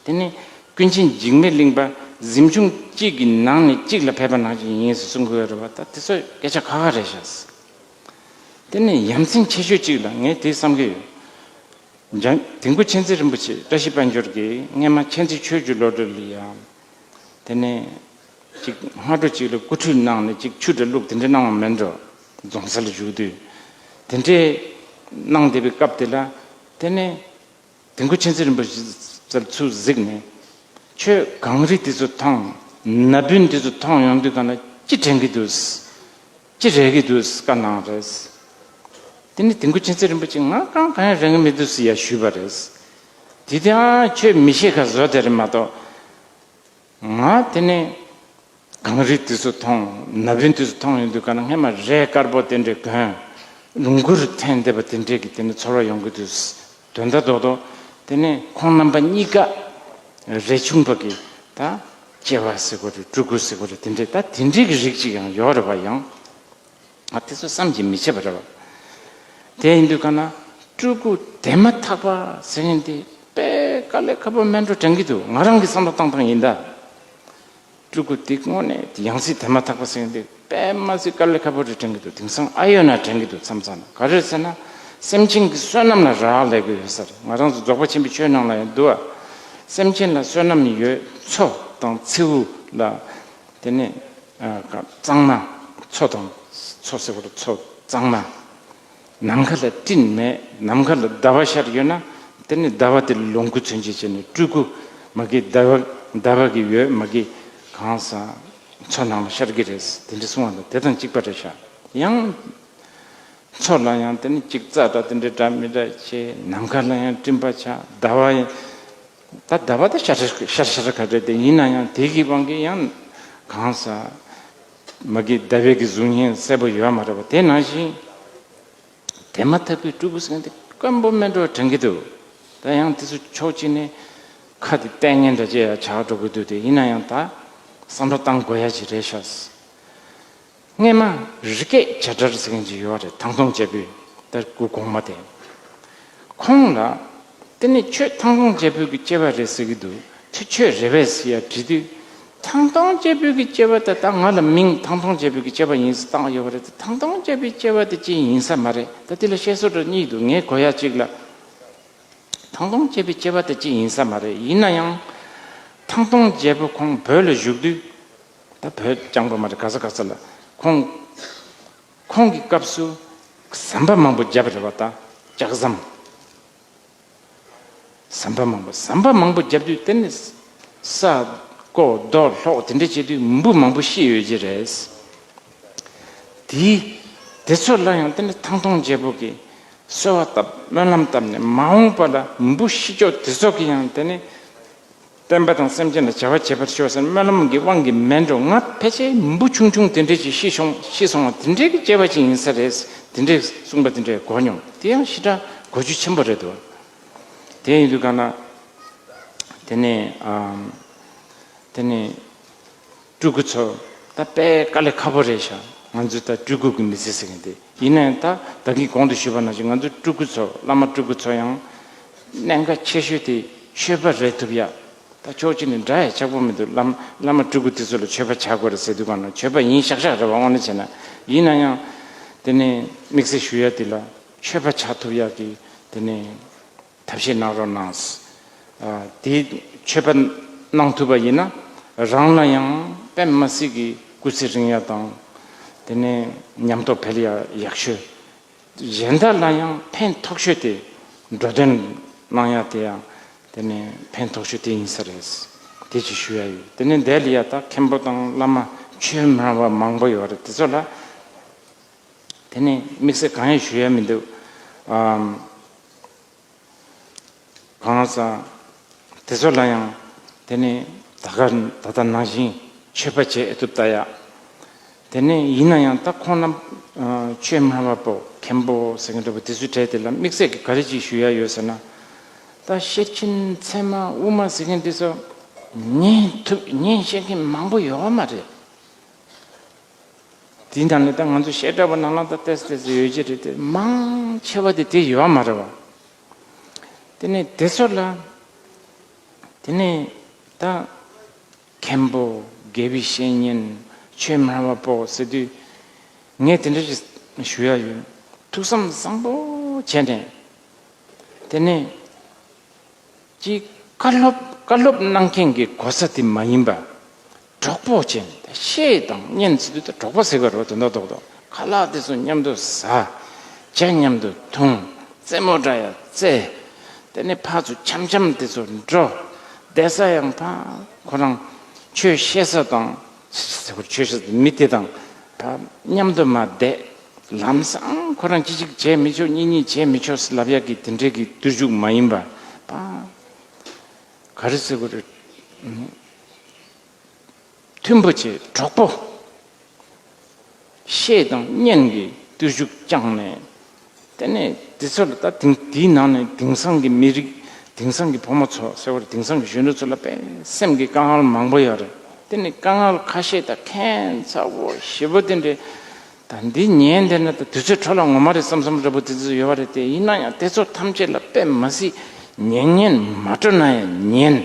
དེ་ནི་ཀུན་མཁྱེན་འཇིགས་མེད་གླིང་པ་གཟིམ་ཆུང་གཅིག་གི་ནང་ནས་གཅིག་ལ་ཕེབས་པ་ནང་བཞིན་ཡིན་ཟེར་གསུང་གི་ཡོད་རེད་བ། ད་དེ་ཚོ་སྐད་ཆ་ཁ་ཁ་རེད་ཤག་དེ་ནས་ཡ་མཚན་ཆེ་ཤོས་གཅིག་ལ་ངས་དེ་བསམ་གྱི་ཡོད། འཇམ་དིལ་མགོ་མཁྱེན་བརྩེ་རིན་པོ་ཆེ་བཀྲ་ཤིས་དཔལ་འབྱོར་གྱིས་སྔས་མ་མཁྱེན་བརྩེ་ཆོས་ཀྱི་བློ་གྲོས་ལ་ཡང་། དེ་ནས་ཅིག་སྔ་དྲོ་ཅིག་ལ་སྐུ་ཁྲུས་གནང་ནས་ཅིག་ཆུ་འདྲ་བླུགས་དེ་འདྲ་གནང་བ་མིན་འགྲོ། རྫོང་སར་བཞུགས་དུས། དེ་འདྲས་གནང་བསྡད་པའི་སྐབས་དེ་ལ། དེ་ནས། དིལ་མགོ་མཁྱེན་བརྩེ་རིན་པོ་ཆེ་ཚུར་གཟིགས་ནས། ཁྱོད་གངས་རི་དེ་ཚོ་མཐོང་། ན་བུན་དེ་ཚོ་མཐོང་ཡོང་དུས་གང་ན་ཅི་དྲན་གྱི་འདུག་ཅི་རེག་གི་འདུག་བཀའ་གནང་རེད། དེ་ནི་དིལ་མགོ་མཁྱེན་བརྩེ་རིན་པོ་ཆེ་ང་གང་གང་ཡང་རེག་གི་མི་འདུག་ཟེར་ཡ་ཞུས་པ་རེད། དེ་དེ་ཨ་ཁྱོད་མི་ཤེས་ཁ་བཟོ་དེ་རེད་མ་གཏོགས། ང་དེ་ནས་གངས་རི་དེ་ཚོ་མཐོང་། ན་བུན་དེ་ཚོ་མཐོང་ཡོང་དུས་ག་ན་སྔས་མ་རས་དཀར་པོ་དེ་འདྲས་གོན། ལོངས་སྐུར་འཐེན་བསྡད་པ་དེ་འདྲས་ཀྱི་དེ་ནས་ཚོར་བ་ཡོང་གི་འདུག་དོན་དག་རྡོག་རྡོག་དེ་ནས་ཁོང་རྣམ་པ་གཉིས་ཀ་རས་ཆུང་པ་གི་ད་སྐྱེ་བ་ཟེར་དགོས་རེད། སྤྲུལ་སྐུ་ཟེར་དགོས་རེད། དེ་འདྲས་ད་དེ་འདྲས་ཀྱི་རིགས་ཅིག་ཡང་ཡོད་རེད་བ་ཡང་། ང་དེ་ཚོ་བསམ་གྱིས་མི་ཁྱབ་པ་རེད་བ། དེ་ཡིན་དུས་ག་ན་སྤྲུལ་སྐུ་དེ་མ་ཐག་པ་ཟེར་མཁན་དེ་དཔེ་དཀའ་ལས་ཁག་པོ་མིན་འགྲོ་དྲན་གྱི་འདུག་ང་རང་གི་བསམ་བློ་བཏང་སྟངས་ཡིན་ད། སྤྲུལ་སྐུ་དེ་དངོས་གནས་དེ་ཡང་སྲིད་དེ་མ་ཐག་པ་ཟེར་མཁན་དེ་དཔེ་མ་སྲིད་དཀའ་ལས་ཁག་པོ་རེད་དྲན་གྱི་འདུག་དེང་སང་ཨ་ཡོད་ན་དྲན་གྱི་འདུག་མཚམས་མཚམས་ན། ག་རེ་ཟེར་ན་སེམས་ཅན་གྱི་བསོད་ནམས་ལ་རག་ལས་དགོས་ཡོད་ས་རེད། ང་རང་ཚོ་རྫོགས་པ་ཆེན་པོའི་ཆོས་ནང་ལ་ཡང་འདུག་བ། སེམས་ཅན་ལ་བསོད་ནམས་ཡོད། མཚོ་དང་མཚེའུ་ལ། དེ་ནས་ཨ་གཙང་མ། མཚོ་དང་། མཚོ་ཟེར་བ་རེད། མཚོ་གཙང་མ། ནམ་མཁའ་ལ་སྤྲིན་མེད། ནམ་མཁའ་ལ་ཟླ་བ་ཤར་ཡོད་ན། དེ་ནི་ཟླ་བ་དེ་ལ་ལོངས་སྐུ་མཚོན་བྱེད་བྱས་ནས་སྤྲུལ་སྐུ་མ་གི་ཟླ་བ་ཟླ་བ་གི་འོད་མ་གི་གང་ཟག་མཚོ་ནང་ལ་ཤར་གི་རེད། དེ་འདྲ་གསུང་བ་དང་དེ་དང་གཅིག་པ་རེད་ཤག་ཡང་། མཚོ་ལ་ཡང་དེ་ནི་ཅིག་ཙག་འདྲ་དེ་འདྲའི་འདྲ་མི་འདྲ་བྱས། ནམ་མཁའ་ལ་ཡང་སྤྲིན་པ་ཆགས། ཟླ་བ་ཡང་ད་ཟླ་བ་ད་ཤར་ཤར་ཤར་ཤར་ག་རེད། དེ་ཡིན་ན་ཡང་དེ་གི་དབང་གིས་ཡང་གང་ཟག་མ་གི་ཟླ་བའི་གི་གཟུགས་བརྙན་གསལ་པོ་ཡོད་མ་རེད་པ། དེ་ནང་བཞིན་དེ་མ་ཐག་པའི་སྤྲུལ་སྐུ་ཟེར་མཁན་དེ་དཀོན་པོ་མེད་འགྲོ་དྲན་གི་འདུག་ད་ཡང་དེ་ཚོ་ཕྱོགས་གཅིག་ནས་ཁ་དེ་ལྟས་ངན་འདྲ་ཅིག་ཡང་ཆགས་འགྲོ་གི་འདུག་དེ་ཡིན་ན་ཡང་ད་བསམ་བློ་བཏང་དགོས་ཡ་ཅིག་རེད་ཤག་སྔས་མ་རི་སྐེག་བྱ་བྲལ་ཟེར་མཁན་ཅིག་ཡོད་རེད། ཐང་སྟོང་རྒྱལ་པོའི་ད་སྐུ་གོང་མ་དེ། ཁོང་ལ་དེ་ནི་ཁྱོད་ཐང་སྟོང་རྒྱལ་པོའི་གི་སྐྱེ་བ་རེད་ཟེར་གི་འདུག་དེ་ཁྱོད་རེད་པས་ཟེར་ཡ་དྲིས་དུས། ཐང་སྟོང་རྒྱལ་པོའི་གི་སྐྱེ་བ་དེ་ད་ང་ལ་མིང་ཐང་སྟོང་རྒྱལ་པོའི་གི་སྐྱེ་བ་ཡིན་ཟེར་བཏགས་ཡོད་པ་རེད། ད་ཐང་སྟོང་རྒྱལ་པོའི་སྐྱེ་བ་དེ་ཅི་ཡིན་ས་མ་རེད། ད་དེ་ལ་བཤད་སྲོལ་འདྲ་གཉིས་འདུག་ངས་གོ་ཡ་གཅིག་ལ། ཐང་སྟོང་རྒྱལ་པོའི་སྐྱེ་བ་དེ་ཅི་ཡིན་ས་མ་རེད། ཡིན་ན་ཡང་། ཐང་སྟོང་རྒྱལ་པོ་ཁོང་བོད་ལ་བཞུགས་དུས། ད་བོད་རྐྱང་པ་མ་རེད། ག་ས་ག་ས་ལ་ཁོང་། ཁོང་གི་སྐབས་སུ་ཟམ་པ་མང་པོ་བརྒྱབ་རེད་པ། ད་ལྕགས་ཟམ། ཟམ་པ་མང་པོ་ཟམ་པ་མང་པོ་བརྒྱབ་དུས་དེ་ནི་ས་རྐོ་རྡོ་སློག་དེ་འདྲ་བྱེད་དུས་འབུ་མང་པོ་ཤི་ཡོད་ཀྱི་རེད། དེའི་དེ་ཚོ་ལ་ཡང་དེ་ནི་ཐང་སྟོང་རྒྱལ་པོ་གིས་གསོལ་བ་བཏབ། སྨོན་ལམ་བཏབ་ནས་མ་འོངས་པ་ལ་འབུ་ཤི་ཅོག་དེ་ཚོ་གི་ཡང་དེ་ནི། བསྟན་པ་དང་སེམས་ཅན་ལ་བྱ་བ་བྱེད་པར་ཤོག་ཟེར་སྨོན་ལམ་གྱི་དབང་གིས་མེད་འགྲོ། ང་ཕལ་ཆེར་འབུ་ཆུང་ཆུང་དེ་འདྲས་ཀྱིས་ཤི་སོང་ཤི་སོང་བ་དེ་འདྲས་ཀྱི་སྐྱེ་བ་ཅིག་ཡིན་ས་རེད། དེ་འདྲས་གསུངས་པ་དེ་འདྲས་གོ་མྱོང་། དེ་ཡང་ཞེ་དྲག་གོ་རྒྱུ་ཆེན་པོ་རེད་འདུག་དེ་ཡིན་དུས་གང་ན། དེ་ནས་ཨམ། དེ་ནས་སྤྲུལ་སྐུ་ཚོ་ད་དཔེ་དཀའ་ལས་ཁག་པོ་རེད་ཤག་ང་ཚོ་ད་སྤྲུལ་སྐུ་གི་མི་ཚེ་ཟེར་མཁན་དེ་ཡིན་ན་ཡང་། ད་ད་གིན་གོང་དུ་ཞུས་པ་ནང་བཞིན་ང་ཚོ་སྤྲུལ་སྐུ་ཚོ་བླ་མ་སྤྲུལ་སྐུ་ཚོ་ཡང་གནད་འགག་ཆེ་ཤོས་དེ་ཆོས་པ་རེད་ཐུབ་ཡ། ད་ཕྱོགས་གཅིག་ནས་འདྲ་ཡ་ཆགས་པོ་མི་འདུག་བླ་མ་བླ་མ་སྤྲུལ་སྐུ་དེ་ཚོ་ལ་ཆོས་པ་ཆགས་དགོས་རེད་ཟེར་དུས་གང་ན་ཆོས་པ་ཡིན་ཤག་ཤག་རེད་པ། དངོས་གནས་བྱས་ན། ཡིན་ན་ཡང་དེ་ནས་དམིགས་བསལ་ཞུ་ཡ་དེ་ལ་ཆོས་པ་ཆགས་ཐུབ་ཡ་གི་དེ་ནས། ཐབས་ཤེས་གནང་རོགས་གནང་། ཨ། དེ་ཆོས་པ་གནང་ཐུབ་པ་ཡིན་ན་རང་ལ་ཡང་དཔེ་མི་སྲིད་ཀྱི་སྐུ་ཚེ་རིང་ཡ་དང་། དེ་ནས་ཉམས་རྟོགས་འཕེལ་ཡ་ཡག་ཤོས། གཞན་དག་ལ་ཡང་ཕན་ཐོགས་ཤོས་དེ། འགྲོ་དོན་གནང་ཡ་དེ་ཡང་དེ་ནས་ཕན་ཐོགས་ཤོས་དེ་ཡིན་ས་རེད། དེ་ཅིག་ཞུ་ཡ་ཡོད། དེ་ནས་འདས་ལ་ཡ་ད་མཁན་པོ་དང་བླ་མ་ཆོས་སྨྲ་བ་མང་པོ་ཡོད་རེད། དེ་ཚོ་ལ་དེ་ནས་དམིགས་བསལ་གང་ཡང་ཞུ་ཡ་མི་འདུག་ཨམ། གང་ཟག་དེ་ཚོ་ལ་ཡང་དེ་ནས་ད་ག་ད་ལྟ་ནང་བཞིན་ཆོས་པ་བྱེད་ཨེ་ཐུབ་ལྟ་ཡ། དེ་ནས་ཡིན་ན་ཡང་ད་ཁོང་རྣམས་ཆོས་སྨྲ་བ་པོ་མཁན་པོ་ཟེར་མཁན་འདྲ་པོ་དེ་ཚོའི་གྲས་དེ་ལ་དམིགས་བསལ་གྱི་ག་རེ་ཅིག་ཞུ་ཡ་ཡོད་ཟེར་ན། ད་ཤེར་ཕྱིན་ཚད་མ་དབུ་མ་ཟེར་མཁན་དེ་ཚོ་ཉན་ཐུབ་ཉན་ཤེས་མཁན་མང་པོ་ཡོད་མ་རེད། དེའི་ནང་ནས་ད་ང་ཚོ་བཤད་གྲྭ་བ་ནང་ལ་ད་ཏོག་ཙམ་ཏོག་ཙམ་ཡོད་ཀྱི་རེད་དེ། མང་ཆེ་བ་དེ་དེ་ཡོད་མ་རེད་བ། དེ་ནས་དེ་ཚོ་ལ་དེ་ནས་ད་མཁན་པོ་དགེ་བའི་བཤེས་གཉེན་ཆོས་སྨྲ་བ་པོ་ཟེར་དུས་ངས་དེ་འདྲ་ཞིག་ཞུ་ཡ་ཡོད། ཐུགས་བསམ་བཟང་པོ་བྱས་ནས་དེ་ནས། གཅིག་བཀའ་སློབ་བཀའ་སློབ་གནང་མཁན་གྱི་གོ་ས་དེ་མ་ཡིན་པ། གྲོགས་པོ་བྱས་ནས་བཤད་དང་ཉན་ཟེར་དུས་ད་གྲོགས་པོ་ཟེར་དགོས་རེད་པ། དོན་དག་རྡོག་རྡོག་ཁ་ལག་དེ་ཚོ་མཉམ་དུ་ཟ། ཇ་མཉམ་དུ་འཐུང་། རྩེད་མོ་འདྲ་ཡ་རྩེ། དེ་ནས་ཕར་ཚུར་འཆམ་འཆམ་དེ་ཚོ་འགྲོ། བསྡད་ས་ཡང་ཕར་ཁོ་རང་ཆོས་བཤད་ས་དང་། ཆོས་བཤད་ས་མི་དེ་དང་ཕར་མཉམ་དུ་མར་བསྡད། ལམ་སང་ཁོ་རང་ཅི་ཞིག་བྱས་མི་ཆོག་གཉིས་གཉིས་བྱས་མི་ཆོག་ལབ་ཡག་གི་དེ་འདྲའི་གི་བརྟུལ་ཞུགས་མ་ཡིན་པ། པ། ག་རེ་ཟེར་དགོས་རེད། མཐུན་པོ་བྱེད། གྲོགས་པོ། བཤད་དང་ཉན་གྱི་བརྟུལ་ཞུགས་བསྐྱངས་ནས། དེ་ནས་དེ་ཚོ་ལ་ད་དེང་དེའི་ནང་ནས་དེང་སང་གི་མི་རིགས། དེང་སང་གི་བུ་མོ་ཚོ་ཟེར་བ་རེད། དེང་སང་གི་གཞོན་ནུ་ཚོ་ལ་དཔེ་སེམས་ཀྱི་དཀའ་ངལ་མང་པོ་ཡོད་རེད། དེ་ནས་དཀའ་ངལ་ཁ་ཤས་དང་ཁྱད་མཚར་པོ་ཞེ་པོ་དེ་འདྲའི། ད་འདི་ཉན་བསྡད་ན་ད་དུས་ཚོད་འཕྲོ་བརླག་ངོ་མ་རེད་བསམ་བསམ་འདྲ་པོ་དེ་ཚོ་ཡོད་པ་རེད་དེ། ཡིན་ན་ཡང་དེ་ཚོ་ཐམས་ཅད་ལ་དཔེ་མ་སྲིད་ཉན་ཉན་མ་སྤྲོ་ན་ཡང་ཉན།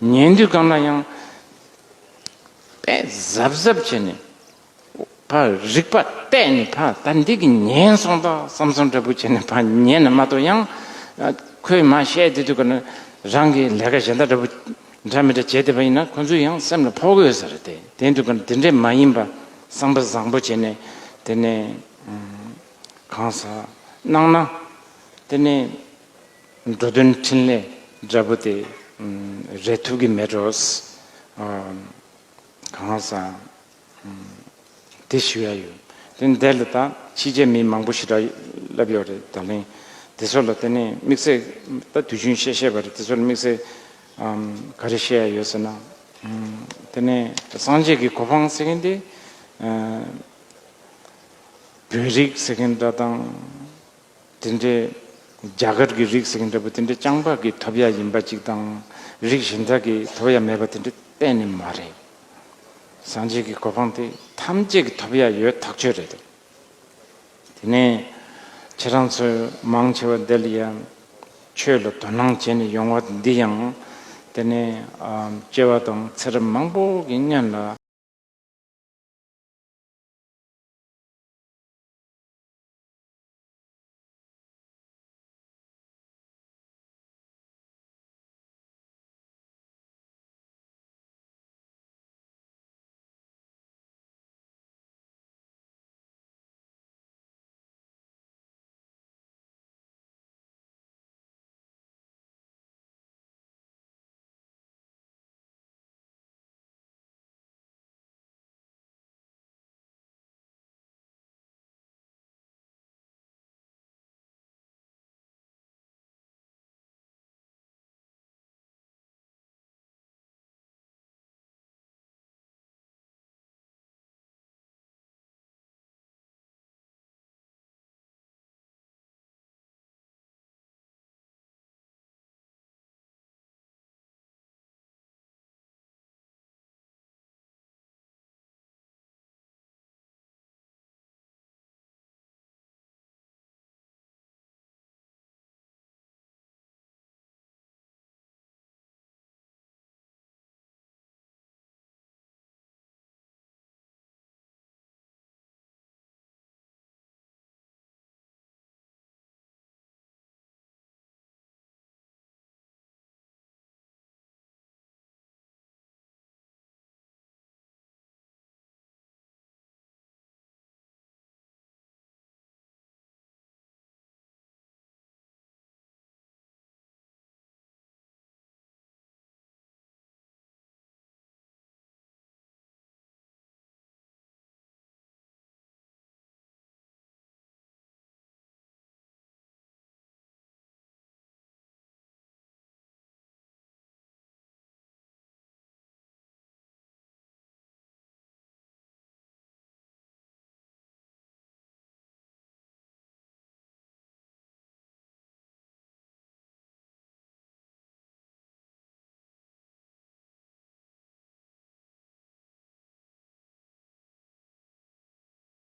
ཉན་དུས་གང་ལ་ཡང་དཔེ་གཟབ་གཟབ་བྱས་ནས་ཕར་རིག་པ་གཏད་ནས་ཕར་ད་འདི་གི་ཉན་སོང་ད་བསམ་བསམ་འདྲ་པོ་བྱས་ནས་ཕར་ཉན་ན་མ་གཏོགས། ཡང་ཁོས་མར་བཤད་དེ་དུས་ག་ན་རང་གི་ལས་ཀ་གཞན་དག་འདྲ་པོ་འདྲ་མི་འདྲ་བྱས་བསྡད་པ་ཡིན་ན་ཁོ་ཚོ་ཡང་སེམས་ལ་ཕོག་གི་ཡོད་ས་རེད་དེ། དེ་དུས་ག་ན་དེ་འདྲས་མ་ཡིན་པ་བསམ་པ་བཟང་པོ་བྱས་ནས་དེ་ནས་གང་ཟག་ གནང་ན་དེ་ནས་འགྲོ་དོན་འཕྲིན་ལས་འདྲ་པོ་དེ་རེད་ཐུབ་ཀྱི་མེད་འགྲོ། གང་ཟག་དེ་ཞུ་ཡ་ཡོད། དེ་འདི་ལ་ད་ཕྱི་རྒྱལ་མི་མང་པོ་ཞེ་དྲག་ལབ་ཡོད་རེད། ད་ལན་དེ་ཚོ་ལ་དེ་ནས་དམིགས་བསལ་ད་དུས་རྒྱུན་བཤད་བཤད་པ་རེད། དེ་ཚོ་ལ་དམིགས་བསལ་ག་རེ་བཤད་ཡ་ཡོད་ཟེར་ན། དེ་ནས་སངས་རྒྱས་ཀྱི་གོ་འཕང་ཟེར་མཁན་དེ་བོད་རིགས་ཟེར་མཁན་འདྲ་དང་། དེ་འདྲའི་རྒྱ་གར་གྱི་རིགས་ཟེར་མཁན་འདྲ་པོ་དེ་འདྲའི་རྐྱང་པ་གིས་ཐོབ་ཡ་ཡིན་པ་ཅིག་དང་། རིགས་གཞན་དག་གིས་ཐོབ་ཡ་མེད་པ་དེ་འདྲ་གཏན་ནས་མ་རེད། སངས་རྒྱས་ཀྱི་གོ་འཕང་དེ་ཐམས་ཅད་ཀྱིས་ཐོབ་ཡ་ཡོད་ཐག་ཆོད་རེད། དེ་ནས་ཁྱེད་རང་ཚོ་མང་ཆེ་བ་འདི་ལ་ཡང་ཆོས་ལ་དོ་སྣང་བྱས་ནས་ཡོང་བ་འདི་ཡང་དེ་ནས་སྐྱེ་བ་དང་ཚེ་རབས་མང་པོ་གི་སྔོན་ལ།